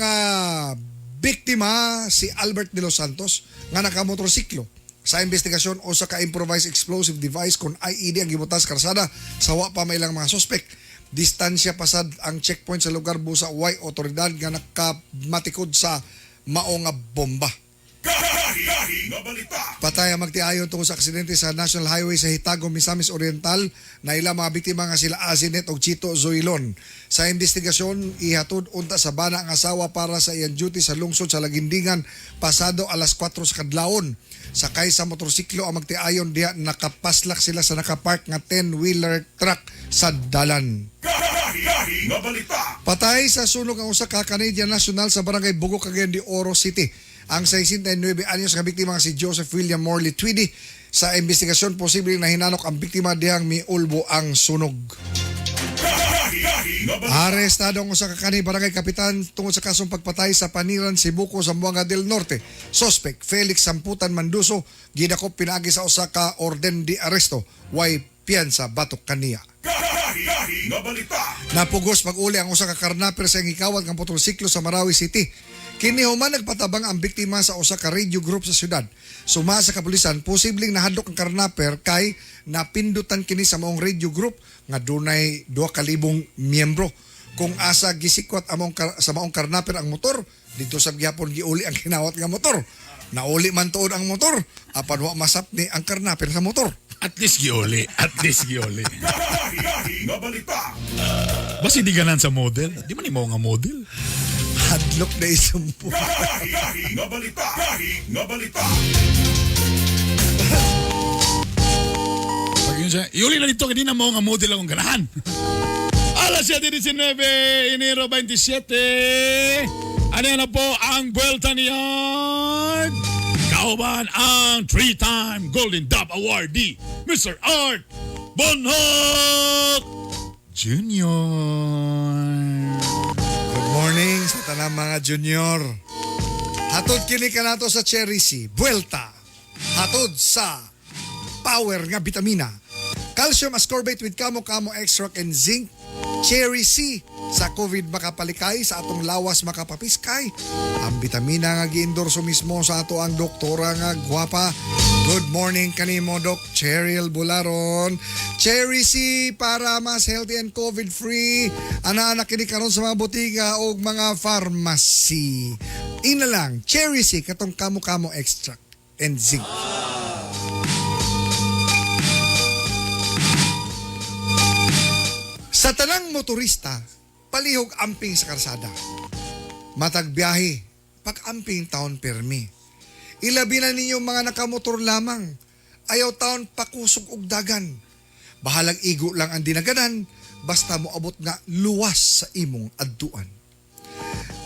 biktima si Albert de los Santos nga nakamotorsiklo. Sa investigasyon, usa ka improvised explosive device kon IED ang gibutas karsada sa wa pa may ilang mga suspect. Distansya pasad ang checkpoint sa lugar busa way otoridad nga nakamatikod sa mao nga bomba. Patay ang magtiayon tungkol sa aksidente sa National Highway sa Hitago, Misamis Oriental na ilang mga biktima nga sila Azinet og Chito Zoilon. Sa investigasyon, ihatod unta sa bana ang asawa para sa iyang duty sa lungsod sa Lagindingan pasado alas 4 sa kadlawon. Sakay sa motorsiklo ang magtiayon diha nakapaslak sila sa nakapark nga 10-wheeler truck sa dalan. Patay sa sunog ang usa ka Canadian national sa barangay Bugo, Cagayan de Oro City. Ang 69 anyos nga biktima nga si Joseph William Morley Tweedy. Sa investigasyon, posibleng nahinanok ang biktima dihang miulbo ang sunog. Arestado ang usa ka kanhi barangay kapitan tungod sa kasong pagpatay sa Paniran, Sibuco, Zamboanga del Norte. Suspect Felix Samputan Manduso gidakop pinaagi sa usa ka orden de aresto way piyansa batok kaniya. Napugos pag-uli ang usa ka karnaper sa hikawat ng motorsiklo sa Marawi City. Kini human nagpatabang ang biktima sa usa ka radio group sa syudad. Suma sa kapulisan, posibleng nahadlok ang karnaper kay napindutan kini sa maong radio group nga dunay 2,000 miyembro. Kung asa gisikwat among sa maong karnaper ang motor, dito sa gihapon giuli ang kinawat nga motor. Nauli man tuod ang motor, apan wa masapni ang karnaper sa motor. At least giuli. At least giuli. Basi di ganan sa model. Di man imo nga model. Hadlok na isumpo. Pag yun siya, iuli na dito, kaya di na mo nga model akong ganahan. Alas 7:19, Enero 27. Ano na po ang Vuelta ni Art? Kauban ang three-time Golden Dove Awardee, Mr. Art Bonhoc Jr. Good morning sa tanang mga junior. Hatod kini kanato sa Cherry C. Vuelta. Hatod sa power nga bitamina. Calcium ascorbate with kamo-kamo extract and zinc. Cherry C. Sa COVID makapalikay, sa atong lawas makapapiskay. Ang bitamina nga giendorso mismo sa ato ang doktora nga gwapa. Good morning kanimo, Doc Cheryl Bularon. Cherry C para mas healthy and COVID-free. Ana-ana kini karon sa mga botika o mga pharmacy. Ina lang, Cherry C katong kamo-kamo extract and zinc. Sa tanang motorista, palihog amping sa karsada. Matag biyahe, pag-amping taon permi. Ilabi na ninyo mga nakamotor lamang. Ayaw taon pakusog og dagan. Bahalag igo lang ang dinaganan, basta moabot nga luwas sa imong adtuan.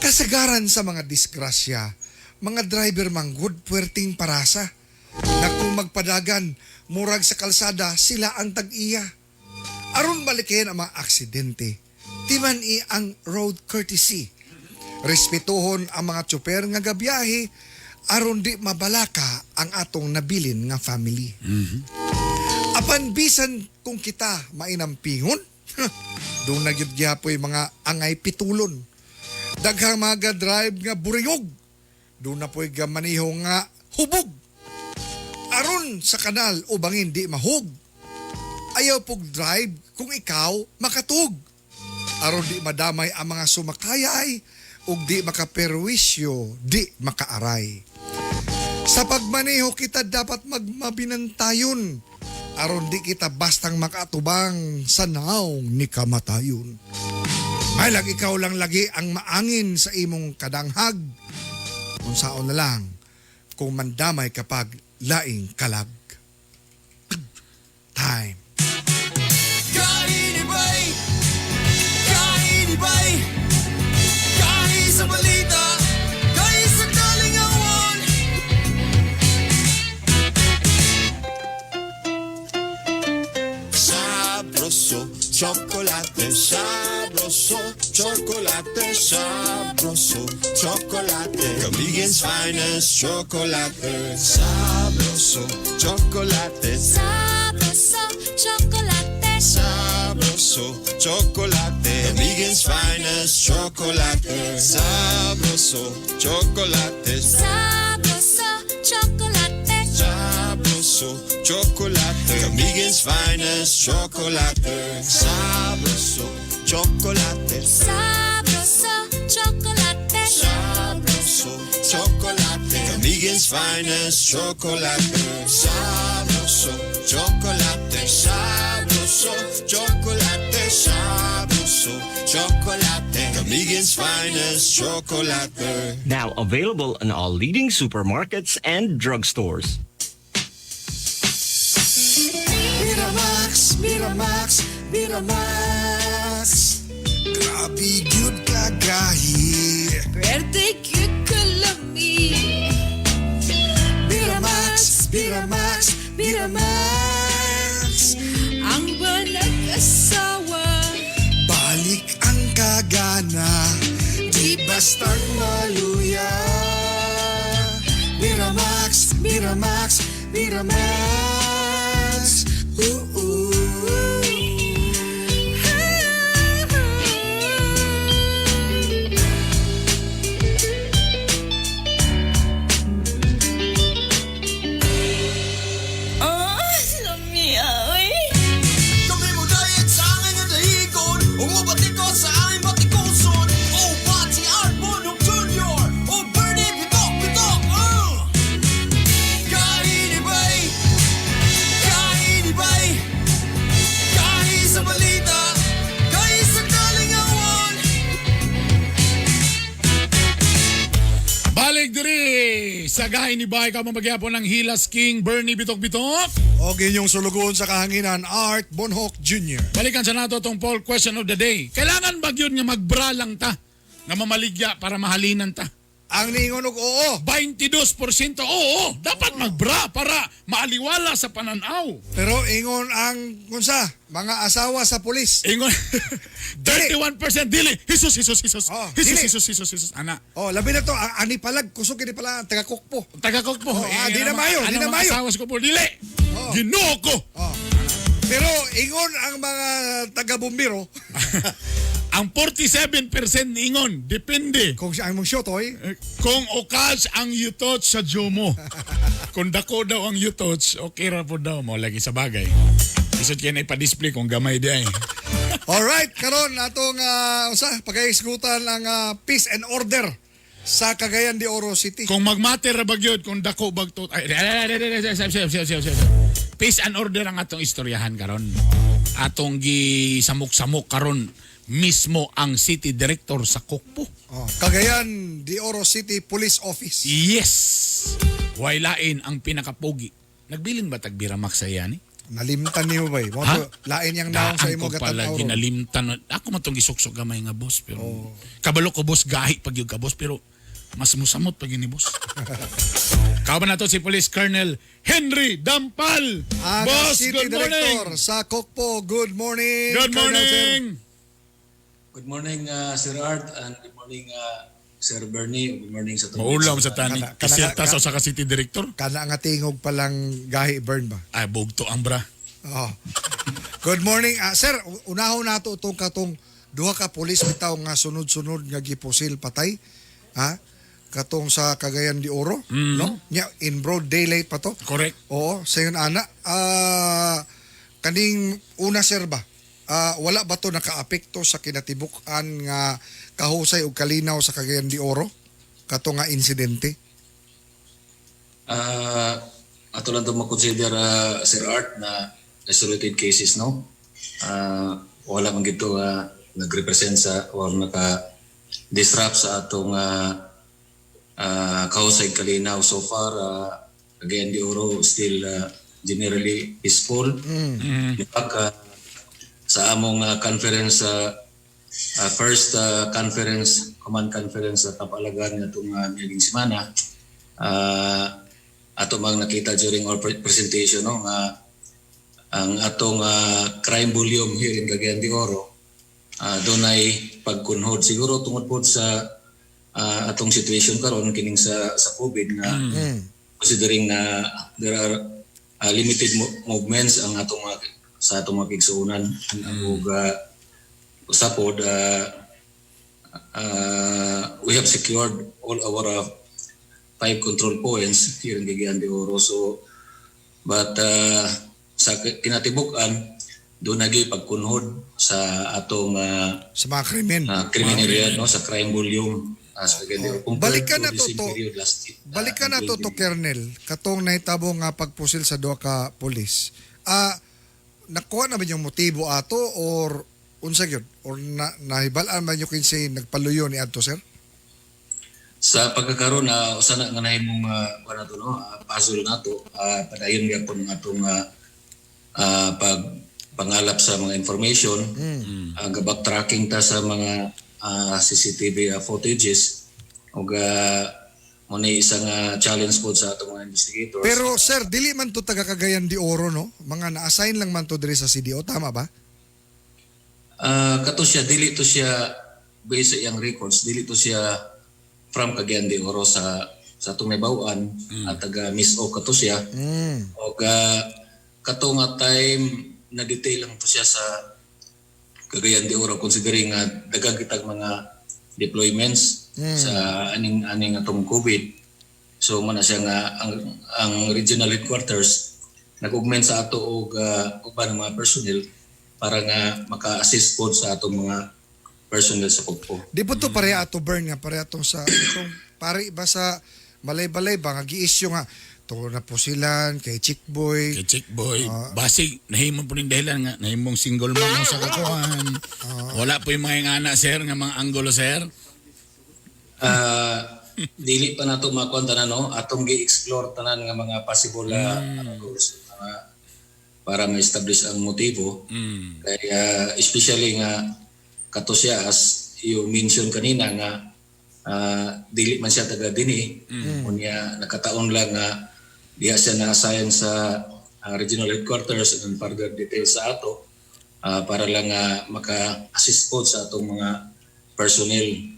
Kasagaran sa mga disgrasya, mga driver manggod puwerting parasa. Na kung magpadagan, murag sa kalsada, sila ang tag-iya. Aron balikin ang mga aksidente, timan i ang road courtesy. Respetuhon ang mga tsuper nga gabiyahe, aron di mabalaka ang atong nabilin nga family. Apan bisan kung kita mainampingon, doon na gyud gyapoy mga angay pitulon. Daghang mga drive nga buringog, doon na po'y gamaniho nga hubog. Aron sa kanal o bangin di mahug. Ayaw pog drive kung ikaw makatug. Aron di madamay ang mga sumakayay ug di makaperwisyo, di makaaray. Sa pagmaneho kita dapat magmabinantayon. Aron di kita bastang makatubang sa naong ni kamatayon. Maylag ikaw lang lagi ang maangin sa imong kadanghag. Unsaon na lang kung mandamay kapag laing kalag. Time. Kainibay! Kainibay! Kahi sa balita! Kahi sa kalingawan! Sabroso, chocolate, sabroso, chocolate, sabroso, chocolate. Camiguin's finest chocolate. Sabroso, chocolate, Sabroso, chocolate. sabroso. Sabroso chocolate. Camiguin's finest chocolate. Sabroso chocolate. Sabroso chocolate. Sabroso chocolate. Camiguin's finest chocolate. Sabroso chocolate. Sabroso chocolate. Sabroso chocolate. Camiguin's finest chocolate. Sabroso chocolate. Sabroso chocolate. Sabroso chocolate. Camiguin's finest chocolate. Now available in all leading supermarkets and drugstores. Miramax, Miramax, Miramax. Grabe gyud kagahi. Pwerte gyud kalami. Miramax, Miramax, Miramax. Ang nag-asawa. Balik ang kagana, di bastang maluya. Miramax, Miramax, Miramax. Ooh, ooh. Oh, lami oy. Kami mo diet sa angay nga dahigon. Ug mobatikos sa aming batikoson. Oh, Pati Art Bonhoc Jr. Oh, Bernie Bitok Bitok. Kainibay, kainibay, kahi sa balita, kahi sa kalingawan. Balik diri sa gahi ni Bay ka mapagyapon ng Hilas King Bernie Bitok Bitok. Og inyong sulugoon sa kahanginan, Art Bonhoc Jr. Balikan sa nato atong poll question of the day. Kailangan ba gyud nga magbra lang ta? Nga mamaligya para mahalinan ta? Ang niingon og oo. 22% oo, dapat magbra para maaliwala sa pananaw. Pero ingon ang kunsa, mga asawa sa pulis. Ingon 31% dili. Jesus, Jesus, Jesus. Oh, Jesus, dili. Jesus, Jesus, Jesus. Ana. Oh, labi na to, ang ani palag kusog kini pala ang taga-Kukpo. Taga-Kukpo. Oh, di na ano mayo, di ano na mga mayo. Asawa sa Kukpo, dili. Oh. Ginoo ko. Oh. Pero ingon ang mga taga-bumbiro. Ang 47% niingon, depende. Kung siya ang mong shotoy. Kung okas ang yutot sa Jomo. Kung dako daw ang yutot, okay ra po daw mo lagi sa bagay. Isod kaya na ipa-display kung gamay di ay. Alright, karon atong usa pagkaisgutan ang peace and order sa Cagayan de Oro City. Kung magmater ra bagyod, kung dako bagtot ay, ay, ay, ay, ay, ay, ay, ay, ay, ay, ay, ay. Peace and order ang atong istoryahan karon. Atong gisamok-samok karon mismo ang city director sa Kukpo. Oh, Cagayan de Oro City Police Office. Yes. Waylain ang pinakapogi. Nagbilin ba tag Biramax sa iyan eh? Nalimtan niyo ba eh? Mo Ha? to, lain yang naong sa Daan imo ko pala gatanaw ron. ginalimtan. Ako man tong gisuksok gamay nga boss pero kabalo ko boss gahi pag yun ka boss pero mas musamot pag yun ni boss. Kauban na to si Police Colonel Henry Dampal. Ang Boss, City good morning. Director sa Kukpo. Good morning. Good Colonel Sir. morning. Good morning, Sir Art, and good morning, Sir Bernie. Good morning sa itong Maulam sa tani. Iserta sa usa ka City Director. Kana nga tingog palang gahi burn ba? Ay, bugto ang bra. Oh. Good morning. Sir, unahon nato itong katong duha ka pulis bitaw nga sunod-sunod nga gipusil patay. Ha? Katong sa Cagayan de Oro, no? Nya in broad daylight pa to. Correct. Oo, sayon ana. Kaning una sir ba? Wala ba to nakaapekto sa kinatibuk-an nga kahusay og kalinaw sa Cagayan de Oro? Kato nga insidente? Ato lang ito makonsider, Sir Art, na isolated cases, no? Wala man gito nagrepresent sa or naka-disrupt sa atong kahusay kalinaw. So far, Cagayan de Oro still generally peaceful. In fact, sa among conference, first conference, command conference sa Kapalagan nga itong miaging semana, ato mang nakita during our presentation, no, nga ang atong crime volume here in Cagayan de Oro dunay pagkunhod siguro tungod pod sa atong situation karon kining sa COVID nga considering na there are limited movements ang atong mga sa atong mga kigsuonan ug usa pod, we have secured all our five control points here in Cagayan de Oro. So but sa kinatibuk-an doon nagi pagkunhod sa atong sa mga krimen, krimen area, no, sa crime volume sa Cagayan de Oro compared Balikan to na the to same to. period last year. Balikan na to to, Kernel, katong nahitabo nga pagpusil sa duha ka pulis. Nakuha na ba yung motibo ato or unsa gyud or na, nahibal-an ba nyo kinsay nagpaluyo ni adto, sir? Sa pagkakaroon na usa na nga nahimong kuan nato, no, puzzle nato, padayon gyapon ang atong pag pangalap sa mga information, backtracking ta sa mga CCTV footages ug mo ni isang challenge pod sa atong mga investigators. Pero sir, dili man to taga Cagayan de Oro, no? Mga na-assign lang man to diri sa CDO, tama ba? Kato siya, dili to siya, based sa iyang records, dili to siya from Cagayan de Oro sa atong nahibaw-an at taga Miss O kato siya. Og kato nga time na detail lang to siya sa Cagayan de Oro, considering nga daghang kitag mga deployments sa aning aning atong COVID. So mo na siya nga ang regional headquarters nag-augment sa ato og uban ng mga personnel para nga maka-assist pod sa atong mga personnel sa Pugpo. Di po to pareha ato, Bern, nga pareha tong sa itong pare ba sa Malaybalay ba nga gi-issue nga to na pusilan kay Chick Boy. Kay Chick Boy. Basig, nahimo po rin dahilan nga, nahimong single mom mo sa kakuan. Wala po yung mga ingana, sir, nga mga anggulo, sir. Dili pa nato makuan tanan, no, atong gi-explore tanan nga mga possible angles para ma-establish ang motibo. Kaya especially nga kato siya, as you mention kanina nga dili man siya taga dinhi. Unya nakataon lang nga diha siya na-assign sa regional headquarters and further details sa ato para lang nga maka-assist po sa atong mga personnel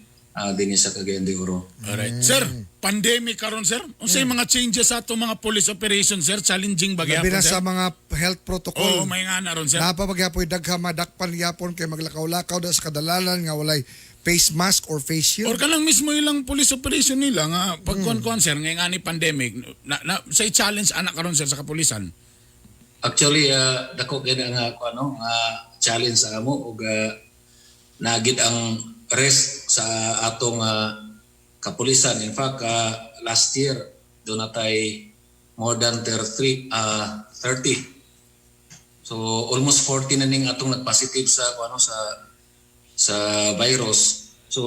dinhi sa Cagayan de Oro. Alright. Sir, pandemic karon, sir. Unsay mga changes sa atong mga police operation, sir? Challenging ba Labi gyapon, na sir? sa mga health protocol. Oo, may nga na ron, sir. Naa pa gyapoy daghan madakpan gyapon kay maglakaw-lakaw da sa kadalalan nga walay face mask or face shield. Or kanang mismo ilang police operation nila nga pag kuan, sir, ngayong ani pandemic na say challenge anak karon, sir, sa kapulisan. Actually, dako gyud ang kuan, no, nga challenge sa amo ug nagid ang risk sa atong kapulisan. In fact, last year doon natay more than 33 30. So almost 40 na ning atong nagpositive sa kuan, no, sa virus. So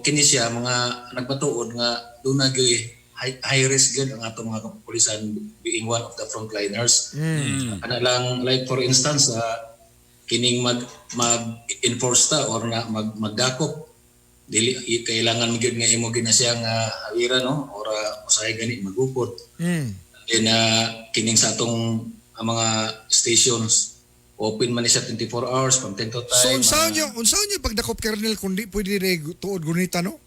kini siya mga nagpatuod nga doon na gyud high risk gyud ang atong mga kapulisan, being one of the frontliners. Ana lang, like for instance, kining mag mag-enforce ta or na magdakop, dili kailangan mo gyud nga imo gyud na siya nga hawira, no, or usahay gani magupot. Then kining sa atong ang mga stations, open man ni siya 24 hours from 10 to 5. So unsaon nyo, unsaon nyo pagdakop, Kernel, kung di pwede rin tuod gunita, no?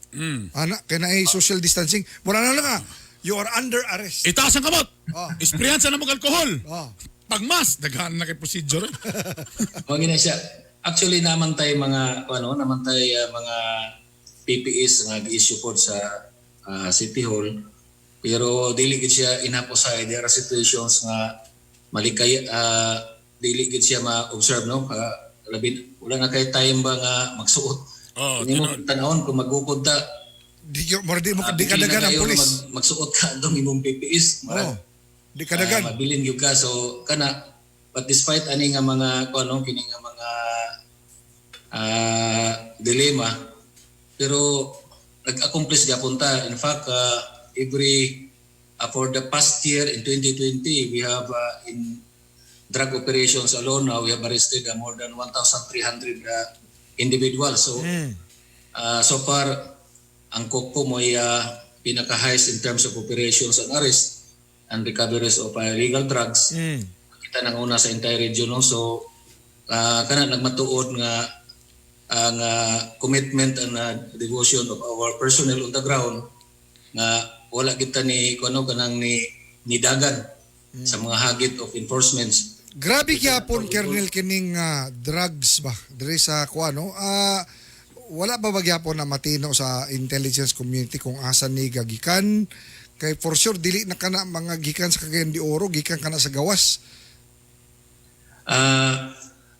Ana kay naay social distancing. Mura na lang ah. You are under arrest. Itaas ang kamot. Oh. Isprayan sa namog alcohol. Oh. Pagmas, daghan na kay procedure. Mao gina siya. Actually naman tay mga ano, naman tay mga PPEs nga gi-issue pod sa City Hall. Pero dili gid siya enough usay. There are situations nga malikay, dili gid siya ma-observe, no. Labi wala na kay time ba nga magsuot. Oh, Hindi mo tanawon kung magukod ta. Di mo di mo di Bili na kadagan ang kayo pulis. Magsuot ka dong imong PPEs. Oh. Di kadagan. Mabilin gyud ka, so kana, but despite ani nga mga kuno, kini nga mga dilema, pero nag-accomplish gyapon ta. In fact, every for the past year, in 2020, we have in drug operations alone, we have arrested more than 1,300 individuals. So so far ang Koko mo'y pinaka-highest in terms of operations and arrest and recoveries of illegal drugs. Kita nang una sa entire region, no? So kana nagmatuod nga ang commitment and devotion of our personnel on the ground nga wala kita ni kuno kanang ni nidagan sa mga hagit of enforcements. Grabe gyapon, Colonel, kining drugs ba diri sa kuan, no? Wala ba gyapon na matino sa intelligence community kung asa ni gagikan? Kay for sure dili na kana mga gikan sa Cagayan de Oro, gikan kana sa gawas.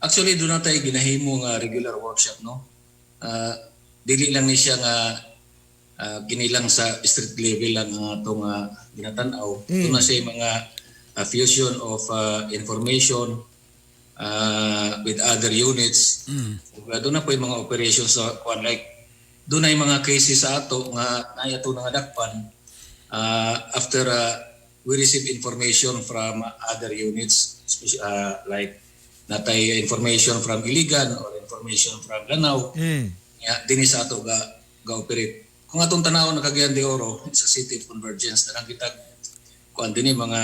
Actually doon na tayo ginahimo nga regular workshop, no. Dili lang ni siya nga ginilang sa street level lang ang atong ginatan-aw. Doon na siya mga fusion of information with other units. Doon na po yung mga operations sa kuan, like doon na yung mga cases sa ato nga naay ato nga dakpan after we receive information from other units, like natay information from Iligan or information from Lanao ya dinhi sa ato ga ga operate. Kung atong tanawon na Cagayan de Oro, it's a city of convergence. Tanang kita kuan dinhi, mga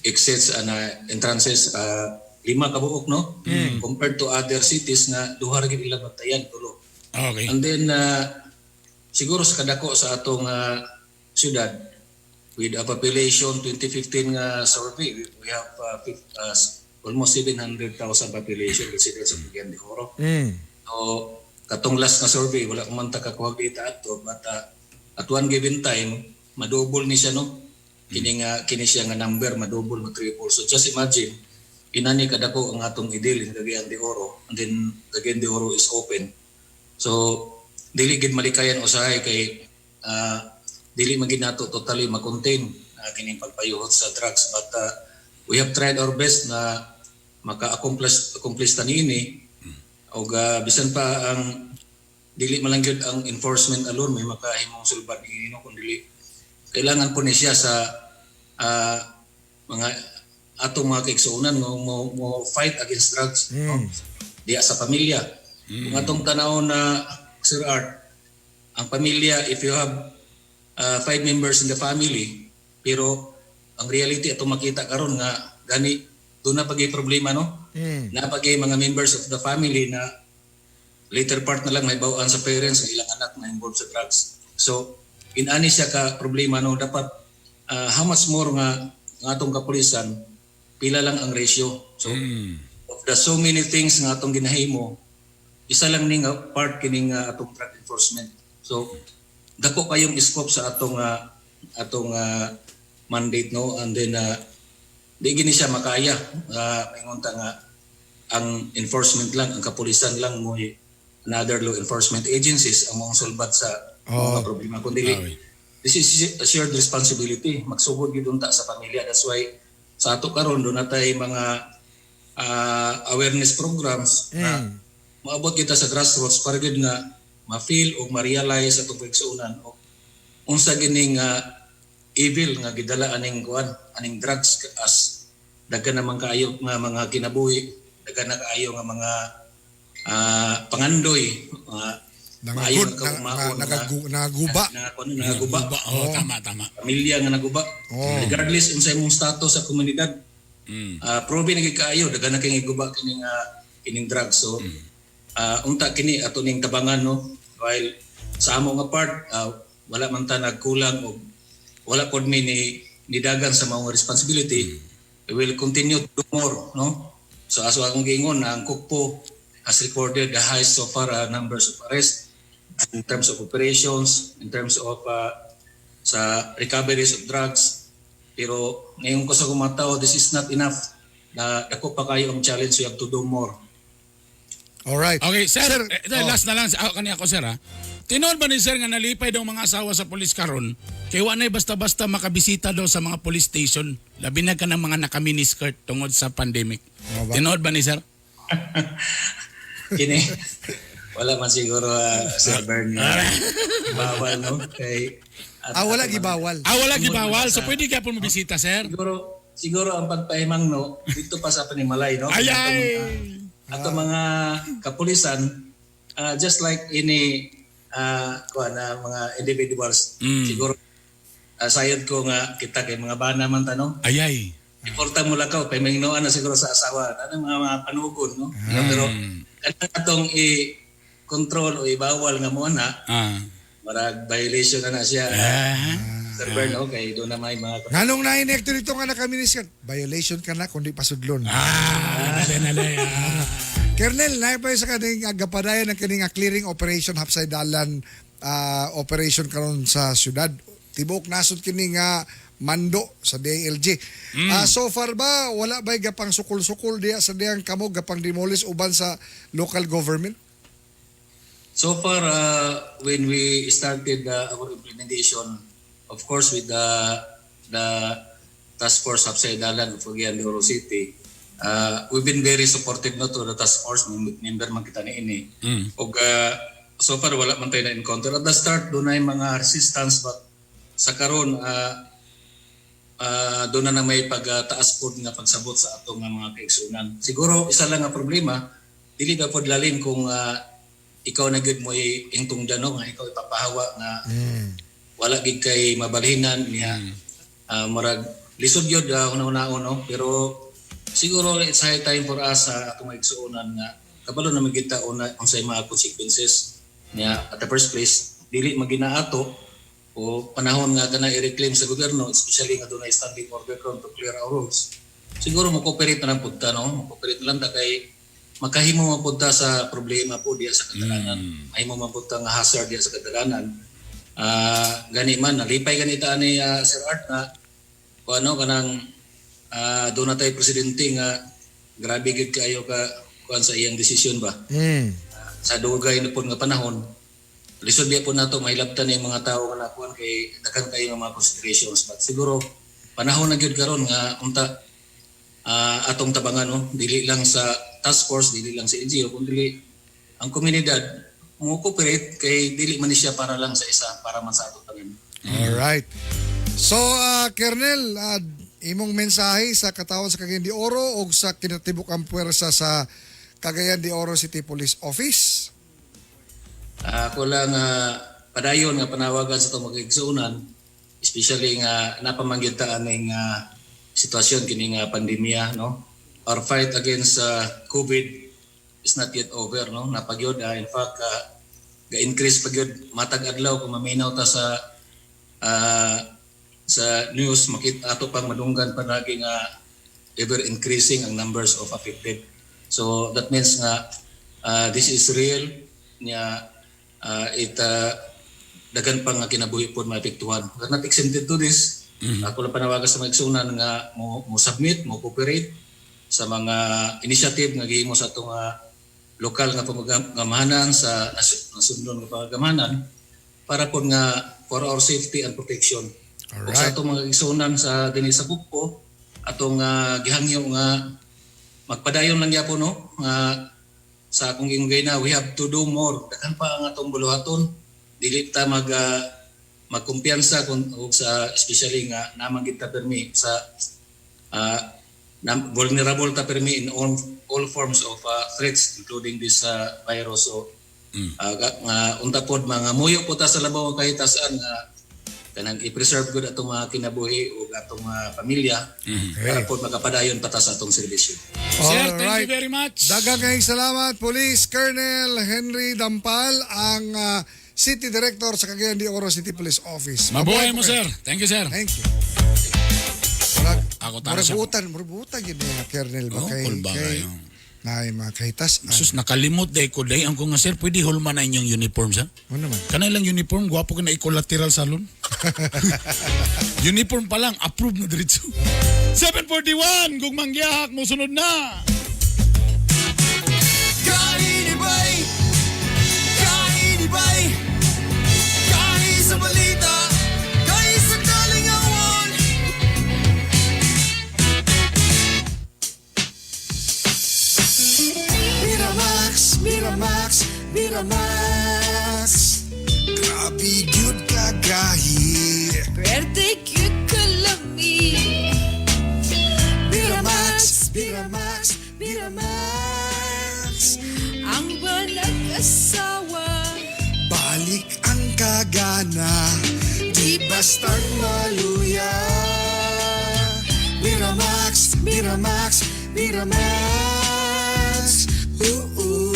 exits and entrances, lima ka buok, no, compared to other cities nga duha ra gid ilang bantayan, tulo. And then siguro sa kadako sa atong syudad with a population, 2015 nga survey, we have almost 700,000 population residents of Cagayan de Oro. So katong last nga survey, wala ko man ta kakuha data ato, but at one given time madouble ni siya, no, kini nga kini siya nga number, madouble, ma-triple. So just imagine, inani kadako ang atong i-deal in Cagayan de Oro, and then Cagayan de Oro is open. So dili gid malikayan usahay kay dili man gid nato totally ma-contain kining pagpayuhot sa drugs, but we have tried our best na maka-accomplish accomplish ta niini. Og bisan pa ang dili man lang gyud ang enforcement alone may makahimong sulbad niini, no, kun dili kailangan po ni siya sa mga atong mga kaigsuonan nga mo fight against drugs, no? Diya sa pamilya. Kung atong tanaw na, Sir Art, ang pamilya, if you have five members in the family, pero ang reality atong makita karon nga gani doon na pag problema, no, na pag mga members of the family na later part na lang mahibaw-an sa parents ang ilang anak na involved sa drugs. So inani siya ka problema, no. Dapat how much more nga nga atong kapulisan, pila lang ang ratio. So of the so many things nga atong ginahimo, isa lang ni nga part kining atong drug enforcement. So dako kayong scope sa atong mandate, no, and then di gini siya makaya maingon ta nga ang enforcement lang, ang kapulisan lang mo, another law enforcement agencies ang mga sulbad sa mga problema, kundi this is a shared responsibility. Magsugod gyud unta sa pamilya. That's why sa ato karon doon natay mga awareness programs na maabot kita sa grassroots para gyud nga ma-feel o ma-realize atong kaigsuonan o unsa gining evil nga gidala aning kuan, aning drugs, as daghan naman kaayo nga mga kinabuhi, daghan na kaayo nga mga pangandoy, mga maayo nga kaumaon nga Nagaguba. Na, kuan, nagaguba. Oh, tama tama. Pamilya nga naguba. Regardless unsa imong status sa komunidad, probe na gyud kaayo daghan na kay guba kining drugs. So unta kini ato ning tabangan, no, while sa amo nga part wala man ta nagkulang og wala pod mi ni nidagan sa mga responsibility. We will continue to do more, no. So aso akong giingon na ang KUKPO has recorded the highest so far numbers of arrest in terms of operations, in terms of sa recoveries of drugs, pero ngayon ko sa kumataw, this is not enough na dako pa kayo ang challenge. We have to do more. Alright. Okay, sir, eh, Oh. last na lang. Ah, kaniya ko, sir, ha. Tinuod ba ni sir nga nalipay daw mga asawa sa pulis karon kay wa na'y basta-basta makabisita daw sa mga police station, labi na ka ng mga naka-miniskirt tungod sa pandemic? Ano ba? Tinuod ba ni sir? Kini wala man siguro, Sir Bern, bawal, no, kay Ah, wala gibawal. Ah, wala gibawal. So pwede ka po mabisita, sir? Siguro siguro ang pagpahimang, no, dito pa sa Panimalay, no. Ay, ay! Ato mga kapulisan, just like ini kuan na mga individuals, siguro sayod ko nga kita kay mga bana man ta, no. Ay, ay. Importa mo lakaw kay manginoan na siguro sa asawa ano mga panugon, no. Pero kanang atong i-control o ibawal nga mo na, marag violation na na siya. Sir Bern, no? Kay doon na may mga Nganong nainekto dito nga nakaminis ka? Violation ka na kundi pasudlon. Ah, nalay, nalay. Ah. Colonel, naay pa sa kaning gapadayon ng kaning clearing operation hapsay dalan operation karon sa syudad. Tibuok nasod kini nga mando sa DILG. So far ba wala ba gapang sukol-sukol diya sa diyang kamo gapang demolish uban sa local government? So far, when we started our implementation, of course, with the Task Force Hapsay Dalan of Cagayan de Oro City, we've been very supportive no to the task force, member man kita niini. Og so far wala man tayo na-encounter. At the start, doon na yung mga resistance, but sa karon doon na may pagtaas po nga pagsabot sa atong nga mga kaigsunan. Siguro isa lang ang problema, dili ba pod lalim kung ikaw na gyud mo hingtungdan no nga ikaw ipapahawa nga wala gid kay mabalhinan niya. Murag lisod gyud una-unaon no, pero siguro it's high time for us sa atong igsuonan nga kabalo na man gyud ta una unsay mga consequences niya. At the first place, dili maginaato o panahon nga kana i-reclaim sa gobyerno, especially nga dunay standing order karon to clear our roads. Siguro mo cooperate na lang pud ta no, mo cooperate na lang ta kay makahimo man pud ta sa problema po diya sa kadalanan. Mahimo man pud ta nga hazard diya sa kadalanan. Gani man nalipay ganita ani Sir Art na kung ano kanang doon na tayo presidente nga grabe gid kaayo ka kuan sa iyang desisyon ba. Sa dugay na pod nga panahon, lisod biya po nato mahilabtan yung mga tao nga nakuan kay daghan kayo nga mga considerations, but siguro panahon na gyud karon nga unta atong tabangan no, dili lang sa task force, dili lang sa NGO, kundi ang komunidad mo cooperate kay dili man ni siya para lang sa isa, para man sa ato tanan. All right. So, Colonel, imong mensahe sa katawan sa Cagayan de Oro o sa kinatibuk ang puwersa sa Cagayan de Oro City Police Office? Ako lang padayon nga panawagan sa itong mga, especially nga napamangyud ta aning sitwasyon kini nga pandemya no. Our fight against COVID is not yet over no. Napagyod in fact ga-increase pagyod matag adlaw kung maminaw ta sa news, makita ato pang madunggan palagi nga ever increasing ang numbers of affected. So that means nga this is real nya, it daghan pa nga kinabuhi pod maapektuhan. We're not exempted to this. Ako lang panawagan sa mga igsunan nga mo submit, mo cooperate sa mga initiative nga gihimo sa atong lokal nga pamagamahanan, sa nasundon nga pamagamahanan, para pod nga for our safety and protection. Ug sa atong mga igsunan sa dinhi sa Bugpo, atong gihangyo nga magpadayon lang gyapon no, nga sa akong gingay na we have to do more. Daghan pa ang atong buluhaton, dili ta magkumpiyansa kung og sa especially nga naman gid ta permi sa vulnerable ta permi in all forms of threats including this virus. So nga unta pod mga muyo po ta sa labaw kahitasan nga kanang i-preserve gud atong mga kinabuhi ug atong mga pamilya para pod makapadayon pa ta sa atong serbisyo. Sir, thank you very much. Daghang kayong salamat, Police Colonel Henry Dampal, ang City Director sa Cagayan de Oro City Police Office. Mabuhay po mo, kayo. sir. Thank you, sir. Thank you. Ako tara Murag sa buutan, murag buutan yun niya, Colonel ba? Oh, Kay, kulba kay, kayo. Nay, mga kahitas. Sus, nakalimot day ko day. Ang ko nga, sir, pwede hulma na inyong uniform, sir? Ano naman? Kanay lang uniform, gwapo ka na i-collateral salon. Uniform pa lang, approved na diretso. 7:41, gugmang giyahak, musunod na. Kainibay! Kainibay! Kain sa balita! Kain sa kalingawan! Miramax, Miramax, Miramax. Grabe gyud kagahi. Pwerte cute kalami. Miramax, Miramax, Miramax. Ang banag-asawa. Balik ang kagana, di bastang maluya. Miramax, Miramax, Miramax. Ooh, ooh.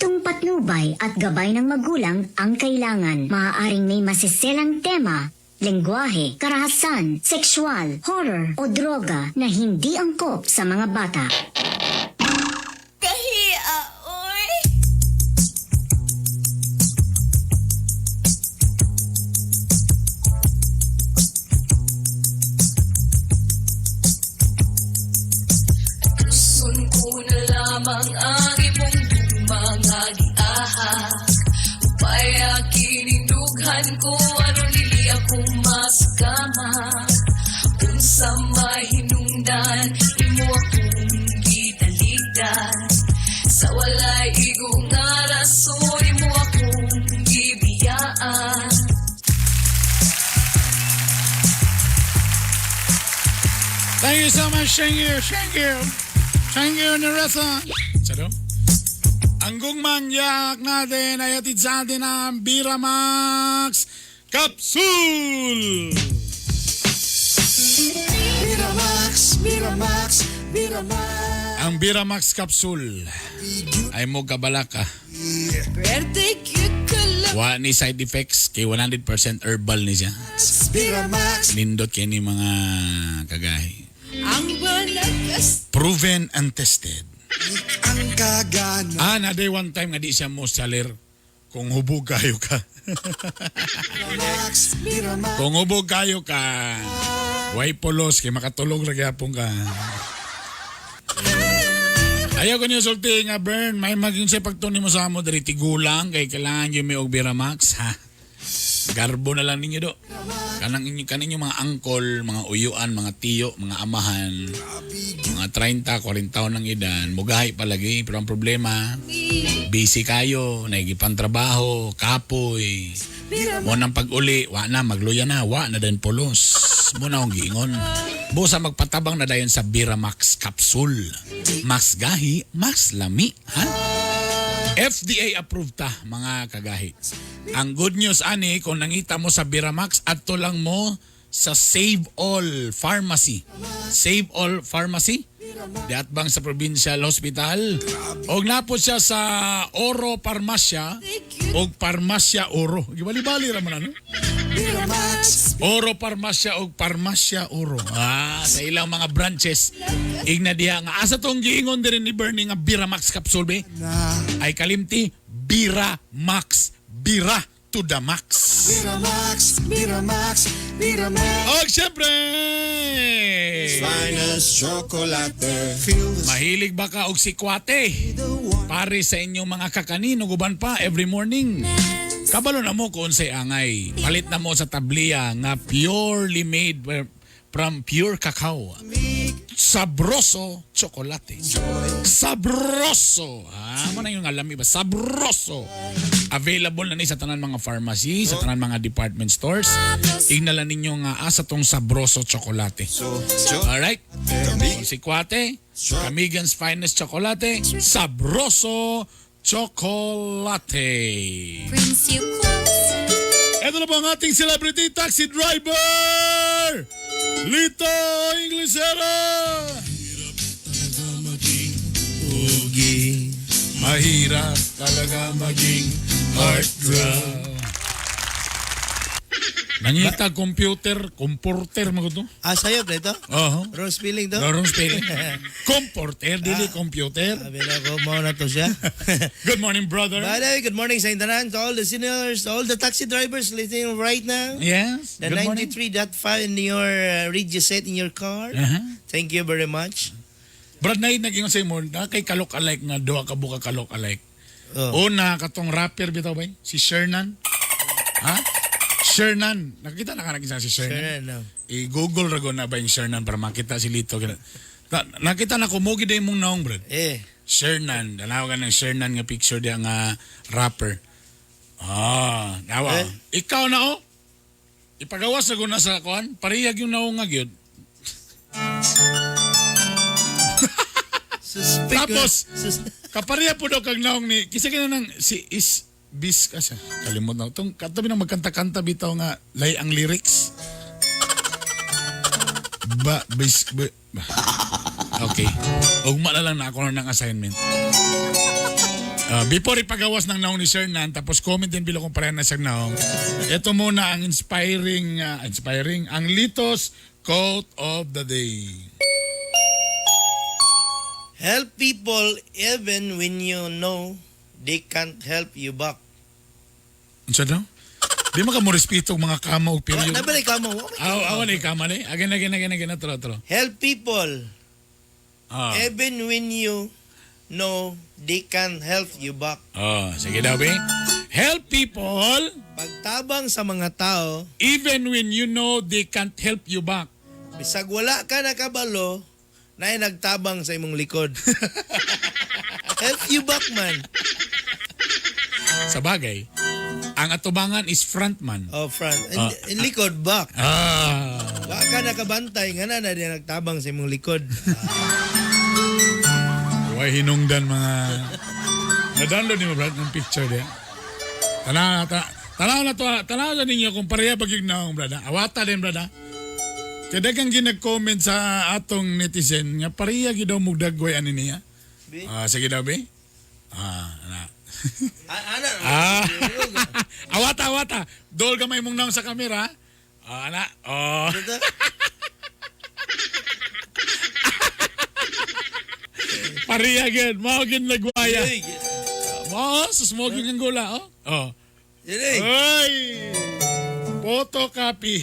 Eksaktong patnubay at gabay ng magulang ang kailangan. Maaaring may masiselang tema, lengguwahe, karahasan, sexual, horror o droga na hindi angkop sa mga bata. Kahia, oy. Tuson ko na lamang ang imong mga giahak. Upaya kining dughan ko aron dili ako masakama. Unsa mahinungdan imo akong gitaligdan. Sa walay igo nga rason imo akong gibiyaan. Thank you so much. Thank you. Thank you. Thank you, Nerissa. Sino? Ang gungmangyak natin ay atid sa atin ang Biramax Capsule! Miramax, Miramax, Miramax. Ang Biramax Capsule ay mo kabalaka. Pwerte gyud ka lang. Wa ni side effects kay 100% herbal ni siya. Miramax. Nindot kay ni mga kagahi. Ang balakas Proven and tested. Ang kagana. Ah, na day one time nga di siya mo salir kung hubog kayo ka. Miramax, Miramax. Kung hubog kayo ka, way polos kay makatulog ra gyapon ka. Ayaw ko niyo sulti nga Bern, may maging siya pagtuni mo sa amo diri tigulang kay kailangan gyud may og Biramax ha. Garbo na lang ninyo do. Kanang inyo kaninyo mga angkol, mga uyuan, mga tiyo, mga amahan, mga 30, 40 taon ng edad, mugahi palagi pero ang problema, busy kayo, naigipan trabaho, kapoy. Mo nang pag-uli, wa na, magluya na, wa na din pulos. Mo na akong giingon. Busa magpatabang na dayon sa Biramax Capsule. Mas gahi, mas lami, ha? FDA approved ta, mga kagahi. Ang good news, ani, kung nangita mo sa Biramax, adto lang mo sa Save All Pharmacy. Save All Pharmacy? Diat bang sa Provincial Hospital? Og napo siya sa Oro Parmasya og Parmasya Oro. Gibali-bali ra man ano? Miramax. Oro Parmasya og Parmasya Oro. Ah, sa ilang mga branches. Igna diha nga asa tong giingon diri ni Bernie nga Biramax capsule be? Ay kalimti Biramax. Bira to the max. Miramax, Miramax, Miramax. Og syempre, Finest chocolate. mahilig ba ka og sikwate? Pare sa inyong mga kakanin ug uban pa every morning. Kabalo na mo kung unsay angay. Palit na mo sa tabliya nga purely made from pure cacao. Sabroso chocolate. Sabroso. Ah, mo na yung alam iba. Sabroso. Available na ni sa tanan mga pharmacy, sa tanan mga department stores. Ignala ninyo nga asa tong Sabroso chocolate. Alright? Kung sikwate, Camiguin's Finest Chocolate, Sabroso Chocolate. Brings you closer. Ito na po ang ating celebrity taxi driver, Lito Inglesera! Pogi, mahirap talaga maging heartthrob. Nangita computer, comporter mo to? Ah, sa'yo, pre, to? Oo. Wrong spelling to? Wrong spelling. Comporter, dili computer. Sabi na ko, mao na to siya. Good morning, brother. By the way, good morning sa intanan, to all the seniors, to all the taxi drivers listening right now. Yes. The good morning. 93.5 in your radio set in your car. Uh-huh. Thank you very much. Brad, na naging sa imo, na kay kalok alike nga duha ka buka kalok alike. Oh. Una katong rapper bitaw ba? Si Shernan. Ha? Shernan. Nakita na ka naging si Shernan? Shernan, no. I-google ra go na ba yung Shernan para makita si Lito. Nakita na ko mo gid mong naong brad. Eh. Shernan. Danaw ka ng Shernan nga picture diya nga rapper. Ah, nawa. Eh? Ikaw na oh. Ipagawas na ko na sa kuan. Parehag yung naong nga gyud. Suspect. Tapos, kapareha po daw kag naong ni, kisa ka na nang si is bis ka siya. Kalimot na. Itong katabi nang magkanta-kanta bitaw nga lay ang lyrics. Ba, bis, ba, ba. Okay. Ugma na lang na ako na ng assignment. Before ipagawas ng naong ni Sir Nan, tapos comment din bilo kung pareha na siyang naong. Ito muna ang inspiring, ang Litos quote of the day. Help people even when you know they can't help you back. Unsa daw? Di man ka mo respeto og mga kama og period. Nabalik ka mo. Aw, aw ni kama ni. Again, again, again, again. Tro, tro. Help people even when you know they can't help you back. Oh, sige daw, be. Help people. Pagtabang sa mga tao. Even when you know they can't help you back. Bisag wala ka nakabalo, naay nagtabang sa imong likod. Help you back man. Sa bagay, ang atubangan is frontman. Oh, front. In likod, back. Ah. Wa ka nakabantay, nga na na nagtabang sa imong likod. Way hinungdan mga... Na-download ni mo, Brad, ng picture diya. Tanaw na to, tanaw na ninyo kung pareha pag yung naong, Brad. Awata din, Brad. Kaya dagang ginag-comment sa atong netizen nga pareha gyud daw mugdagway ani niya. Sige daw, be. Na. Ana. Awata, awata. Dol gamay mong naong sa kamera. Ana. Oh. Pareha gyud, mao gyud nagwaya. Mao sa smoking ang gula, oh. Oh. Ay! Photocopy.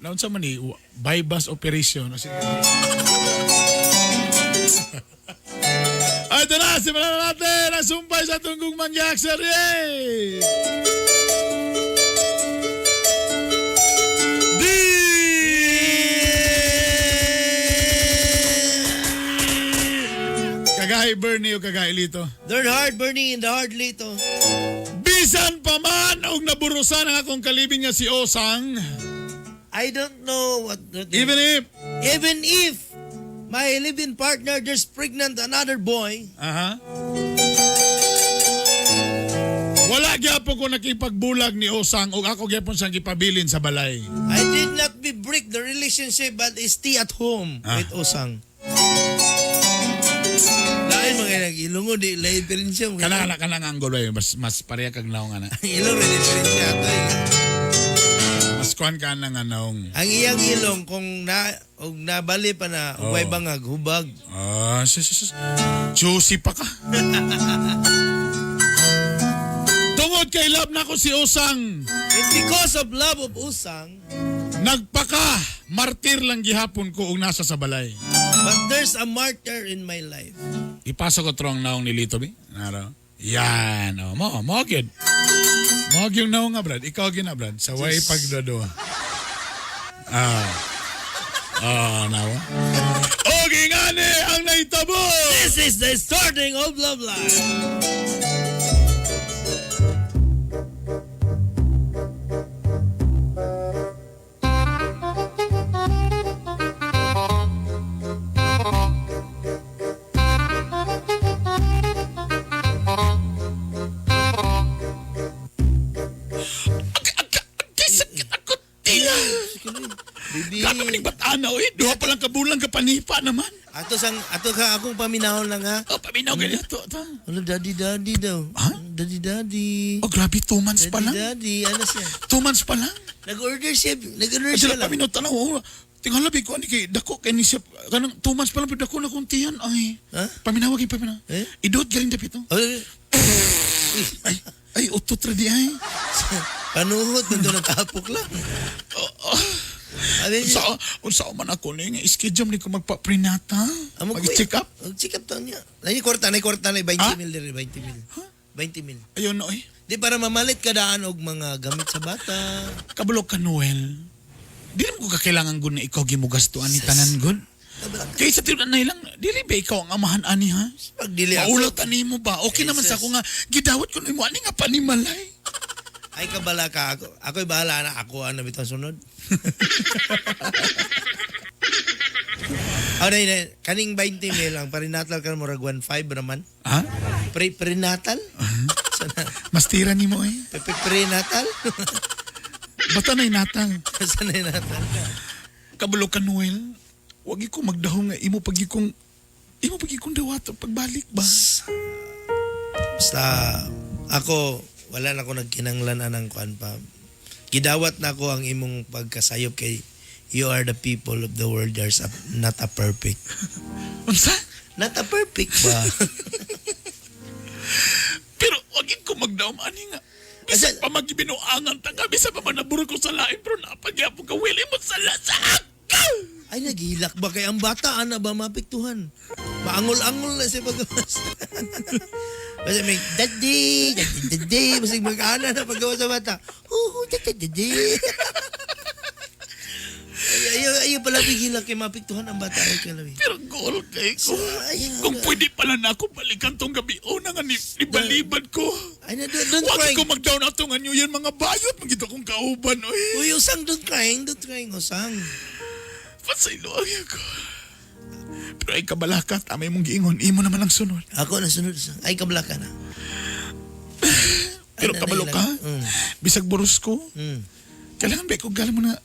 Naunsa man ni bypass operation. Sige. Ay, ito na! Simulan na natin ang sumpay sa tunggong mangyak serye! Kagahi Bernie o kagahi Lito? Third hard Bernie and the hard Lito. Bisan pa man og naburusan ang akong kalibing nga si Osang. I don't know what... Even if my living partner just pregnant another boy. Aha. Wala gyapon ko nakipagbulag ni Osang og ako gyapon siyang gipabilin sa balay. I did not be break the relationship but stay at home with Osang. Lain mga nag-ilungo di lain diferensya. Kana ang angulo eh mas pareha kag naong ana. Ilong may diferensya ato. Mas kuan ka na nga naong. Ang iyang ilong kung na og nabali pa na og way bangag hubag. Sus. Juicy pa ka. Tungod kay love na ko si Osang. And because of love of Osang, nagpaka martir lang gihapon ko og nasa sa balay. But there's a martyr in my life. Ipasok ko trong naong ni Lito bi. Naro. Yan, oh, mo gyud. Mo gyud naong nga brad. Ikaw gyud na brad sa way pagdodo. Nawa. Okay ngani ang nahitabo. This is the starting of love life. Grabe maning batana oy, duha pa lang kabulang kapanipa naman. Ato sang ato ka akong paminahon lang ha. Oh, paminaw ganito to. Ano daddy daddy daw. Ha? Daddy daddy. Oh, grabe 2 months pa lang. Daddy daddy, ano siya? 2 months pa lang. Nag-order siya, nag-order siya lang. Paminaw tanaw. Oh. Tingala bi ko ani kay dako kay ni siya kanang 2 months pa lang pero dako na kong tiyan ay. Ha? Paminaw kay paminaw. Eh? Idot galing dapit oh. Ay, utot ra di ay. Panuhot nandun natapok lang. Unsa man ako ni nga schedule ni ko magpa-prenata. Mag-check up. Mag-check up taon niya. Nay kwarta, nay kwarta na 20 mil diri, 20 mil. 20 mil. Ayun oy. Di para mamalit ka daan og mga gamit sa bata. Kabalo ka Noel. Di naman ko kakailangan gud na ikaw gimugastuan ni tanan gud. Kaysa tinuod na ilang, dili ba ikaw ang amahan ani ha? Pag dili ako. Maulot ani mo ba? Okay naman sa ako nga gidawat ko nimo ani nga panimalay. Ay kabala ka ako. Ako'y bahala na ako ano bitaw sunod. Oh, nay, nay, kaning 20 mil ang prenatal ka murag 1.5 raman. Ha? Prenatal? Mas tira nimo eh. Prenatal? Bata na'y natal. Sanay natal. Kabalo ka Noel. Wag ko magdahong nga imo pag ikong dawato pagbalik ba. Basta ako wala na ko nagkinanglan anang kuan pa. Gidawat na ko ang imong pagkasayop kay you are the people of the world, you're not a perfect. Unsa? Not a perfect ba? Pero wag ko magdaom ani nga. Bisan pa magibinuangan ta ka, bisan pa man naburo ko sa lain, pero napagyapon ka, wili mo sa sa akaw! Ay, naghilak ba kay ang bata? Ana ba mapiktuhan? Maangol-angol na siya paggawas. Basta may, daddy, daddy, daddy. Basta mag-ana na paggawas sa bata. Huhu, daddy, daddy. Ay, ayaw, ayaw pala bigilak kay mapiktuhan ang bata. Ay, kalabi. Pero goal kay ko. Kung pwede pala na ako balikan tong gabi. O na nga ni, nibalibad ko. Ay, na, don't Wag cry. ko mag-down ato nga New Year mga bayot. Magito kong kauban. Oy. Uy, usang, don't crying, usang. Pasaylo ang ko. Pero ay kabalaka, tama imong giingon. Imo naman ang sunod. Ako na sunod, usang. Ay, kabalaka na. Pero Ay, kabalo ka, bisag boros ko. Kailangan ba ko galing mo na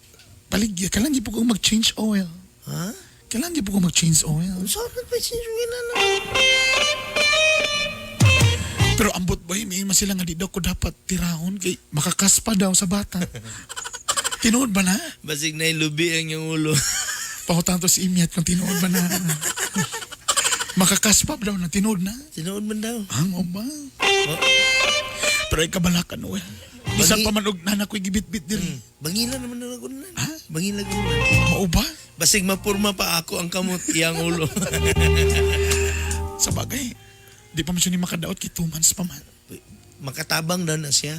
paligya? Kailangan di po ko mag-change oil. Ha? Kailangan di po ko mag-change oil. Sorry, pa change oil na na. Pero ambot boy, may man sila nga di daw ko dapat tirahon kay makakaspa daw sa bata. Tinuod ba na? Basig na ilubi ang iyong ulo. Pahutan to si Imiat kung tinuod ba na. Makakaspa daw na tinuod na. Tinuod man daw. Ang ba? Pero ay kabalakan, Noel. Bisan pa man og nana ko'y gibit-bit diri. Bangila naman na ako na. Ha? Bangila ko na. Mao ba? Basig mapurma pa ako ang kamot iyang ulo. Sa bagay, di pa man siya ni makadaot kay 2 months pa man. Makatabang daw na siya.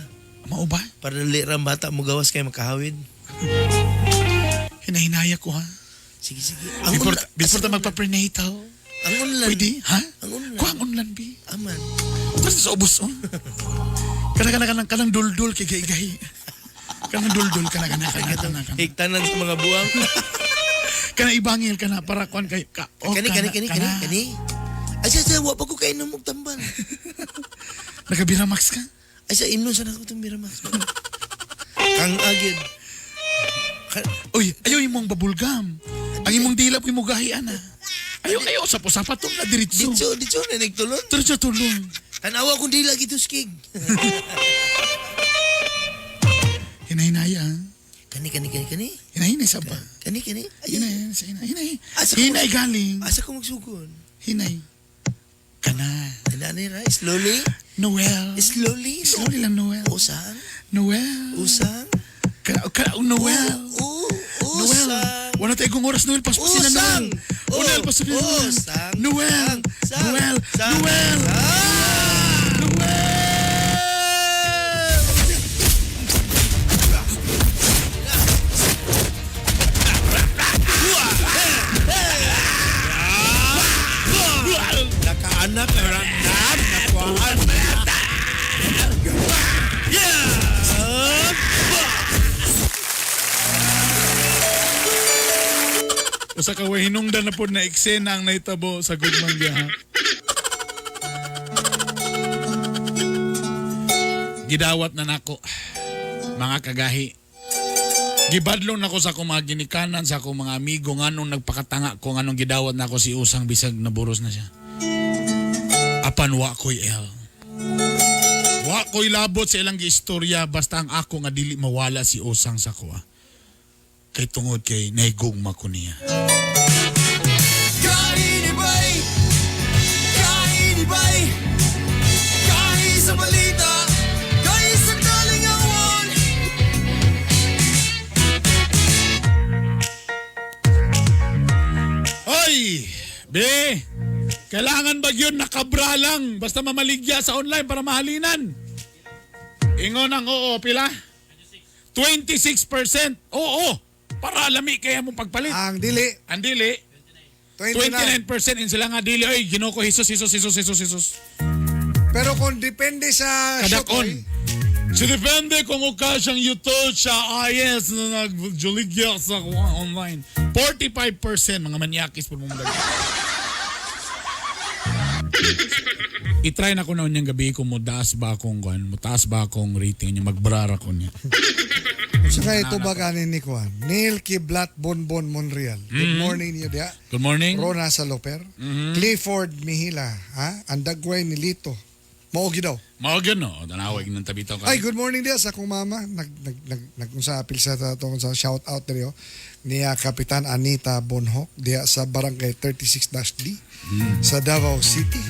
Mao ba? Para dali ra ang bata mo gawas kay makahawid. Hinahinaya ko ha. Sige, sige. Before ta magpa-prenatal. Ang unlan. Pwede, ha? Ang unlan. Kuha ang unlan, bi. Aman. Tapos sa ubos, oh. Kana kana kanang kanang duldul kay gay-gay. Kanang duldul kana kana kana kana. kana. Higtanan sa mga buwang. Kana ibangil kana para kuan kay ka. Oh, kani, kani, kani, kani, kana. kani. Ay, sa, sa, wa pa ko kainom og tambal. Nagabiramax ka? Ay, sa, imnon sa nako itong Miramax. Kang agid. Uy, ayaw imong babulgam. Ang imong dila po imong gahi ana. Ayaw kayo sa usapa tong na diretso. Ditso, ditso na nagtulon. Diretso tulon. Tanawa kong dila gituskig. Hinahinaya. ha? Kani, kani, kani, kani. Hinahinay sa ba? Kani, kani. Ay, Hinay, sa hinay, hinay. Asa ko- Hinay galing. Asa ko magsugod? Hinay. Kana. Hinanay ra, slowly. Noel. Slowly. Slowly lang, Noel. Usang. Noel. Usang. Kana, kana, oh, Noel. Oh, Noel. usang. Wala tayong kong oras, Noel. Paspasin na, Usang. Noel. Oh, Noel, paspasin na, Noel. Usang. Noel. Sang. Noel. Sang. Noel. Nakaanak, randam, nakuhaan. Yeah! Usa ka way hinungdan na pod na eksena ang nahitabo sa Goodman diha. Gidawat na nako mga kagahi. Gibadlong nako sa akong mga ginikanan, sa akong mga amigo nganong nagpakatanga ko nganong gidawat nako si Usang bisag naburos na siya. Apan wa ko'y el. Wa ko'y labot sa ilang giistorya basta ang ako nga dili mawala si Usang sa kuha. Kay tungod kay nahigugma ko niya. Kainibay! Kainibay! Kahi sa balita! Kahi sa kalingawan! Hoy! Be! Kailangan ba yun nakabra lang basta mamaligya sa online para mahalinan? Ingon ang oo, pila? 26%. Oo. Para lami kaya mong pagpalit. Ang dili. Ang dili. 29. 29% in sila nga dili. Oy, Ginoo ko, Jesus, Jesus, Jesus, Jesus, Jesus. Pero kung depende sa Kadakon. shop, So depende kung uka siyang YouTube siya IS na nagjuligya sa online. 45% mga manyakis po mong I-try na ko na unyang gabi kung mutaas ba akong kuan, mutaas ba akong rating niya, magbrara ko niya. Saka ito ba ganin ni Kuan? Neil Kiblat Bonbon Monreal. Good morning niyo diya. Good morning. Rona Saloper. Clifford Mihila. Ha? Andagway ni Lito. Mao gyud daw. Mao gyud no. Tanawag ng tabitaw ka. Ay, good morning diya sa akong mama. Nag nag nag, nag sa apil sa atong sa shout out diri oh. Niya Kapitan Anita Bonhoc diya sa Barangay 36-D sa Davao City.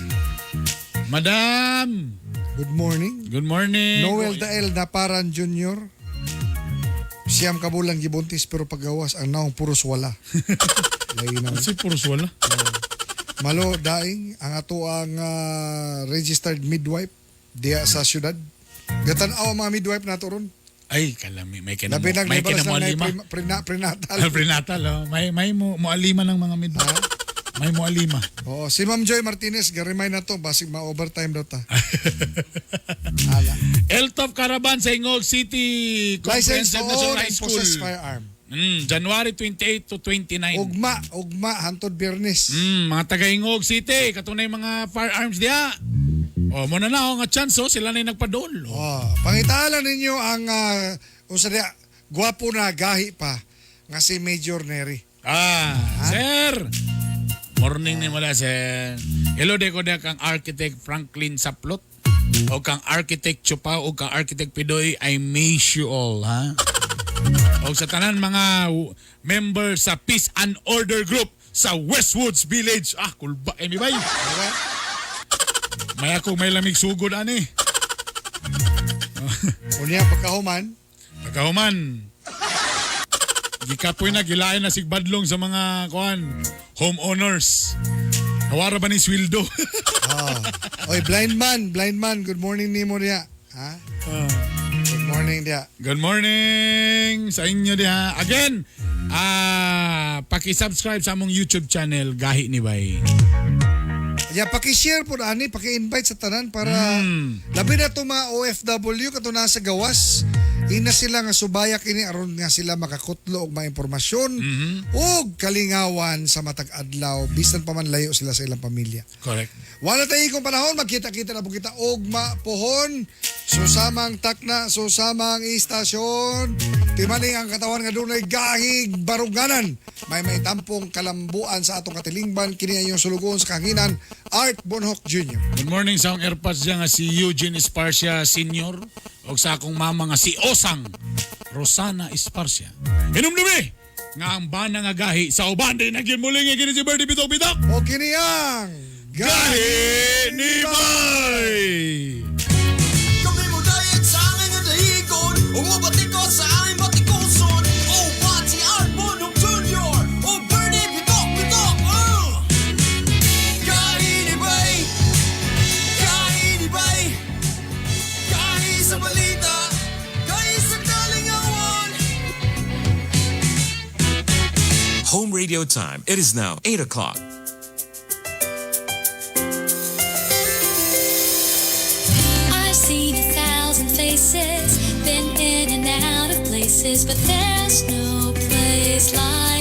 Madam. Good morning. Good morning. Noel Dael Naparan Jr. 9 ka bulan gibuntis pero paggawas ang naong puros wala. Lain Si puros wala. Malo daing ang ato ang registered midwife diya sa syudad. Gatan-aw ang mga midwife nato ron. Ay, kalami. May kinamo, Labi nang may libaras kinamo lang na alima. prenatal. Prenatal, oh. May mo alima ng mga midwife. May mo alima. Oo, si Ma'am Joy Martinez, garimay na to, basig ma-overtime daw ta. El Top Caravan sa Ingog City License Comprehensive to National own High and School. possess firearm. January 28 to 29. Ugma, ugma, hantod Biyernes. Mga taga Ingog City, katunay mga firearms diha. Oh, mo na na oh, nga chance oh, sila na yung nagpadol. Oh. Oh, pangitalan ninyo ang unsa diya, gwapo na gahi pa nga si Major Neri. Ah, sir. Morning ni mula sir. Hello de ko de kang Architect Franklin Saplot o kang Architect Chupa o kang Architect Pidoy. I miss you all, ha? O sa tanan mga member sa Peace and Order Group sa Westwoods Village. Ah, kulba eh, bay. May ako may lamig sugod ani. Unya pagkahuman, Pagkahuman. Gikapoy na gilain na sigbadlong sa mga kuan homeowners. Nawara ba ni sweldo? Ah. Oy, blind man, good morning nimo diya. Ha? Good morning diya. Good morning sa inyo diha. Again, paki-subscribe sa among YouTube channel Gahi ni Bay. Ya, paki-share po ani, paki-invite sa tanan para labi na to mga OFW kato nasa gawas. Ina sila nga subaya kini aron nga sila makakutlo og mga impormasyon ug kalingawan sa matag adlaw bisan pa man layo sila sa ilang pamilya. Correct. Wala tayo ikong panahon, magkita-kita na po kita ugma pohon. Susamang takna, susamang istasyon. Timaning ang katawan nga dunay gahig baruganan. May tampong kalambuan sa atong katilingban kini ang iyong sulugoon sa kahanginan, Art Bonhoc Jr. Good morning sa akong airpods diyan nga si Eugene Esparcia Sr. o sa akong mama nga si Osang Rosana Esparcia. Hinumdumi nga ang bana nga gahi sa uban din nagyan muling kini si Birdie Bitok Bitok. O kini ang Gahi ni Bay! Kami mo dayat sa angin nga dahigon. Umabati ko sa aming batikuson. Oh, Pati Art Bonhoc Jr. Oh, Bernie Bitok Bitok. Gahi ni Bay. Gahi ni Bay. Gahi sa balita. Gahi sa kalingawan. Home radio time. It is now 8 o'clock. I've seen 1,000 faces, been in and out of places, but there's no place like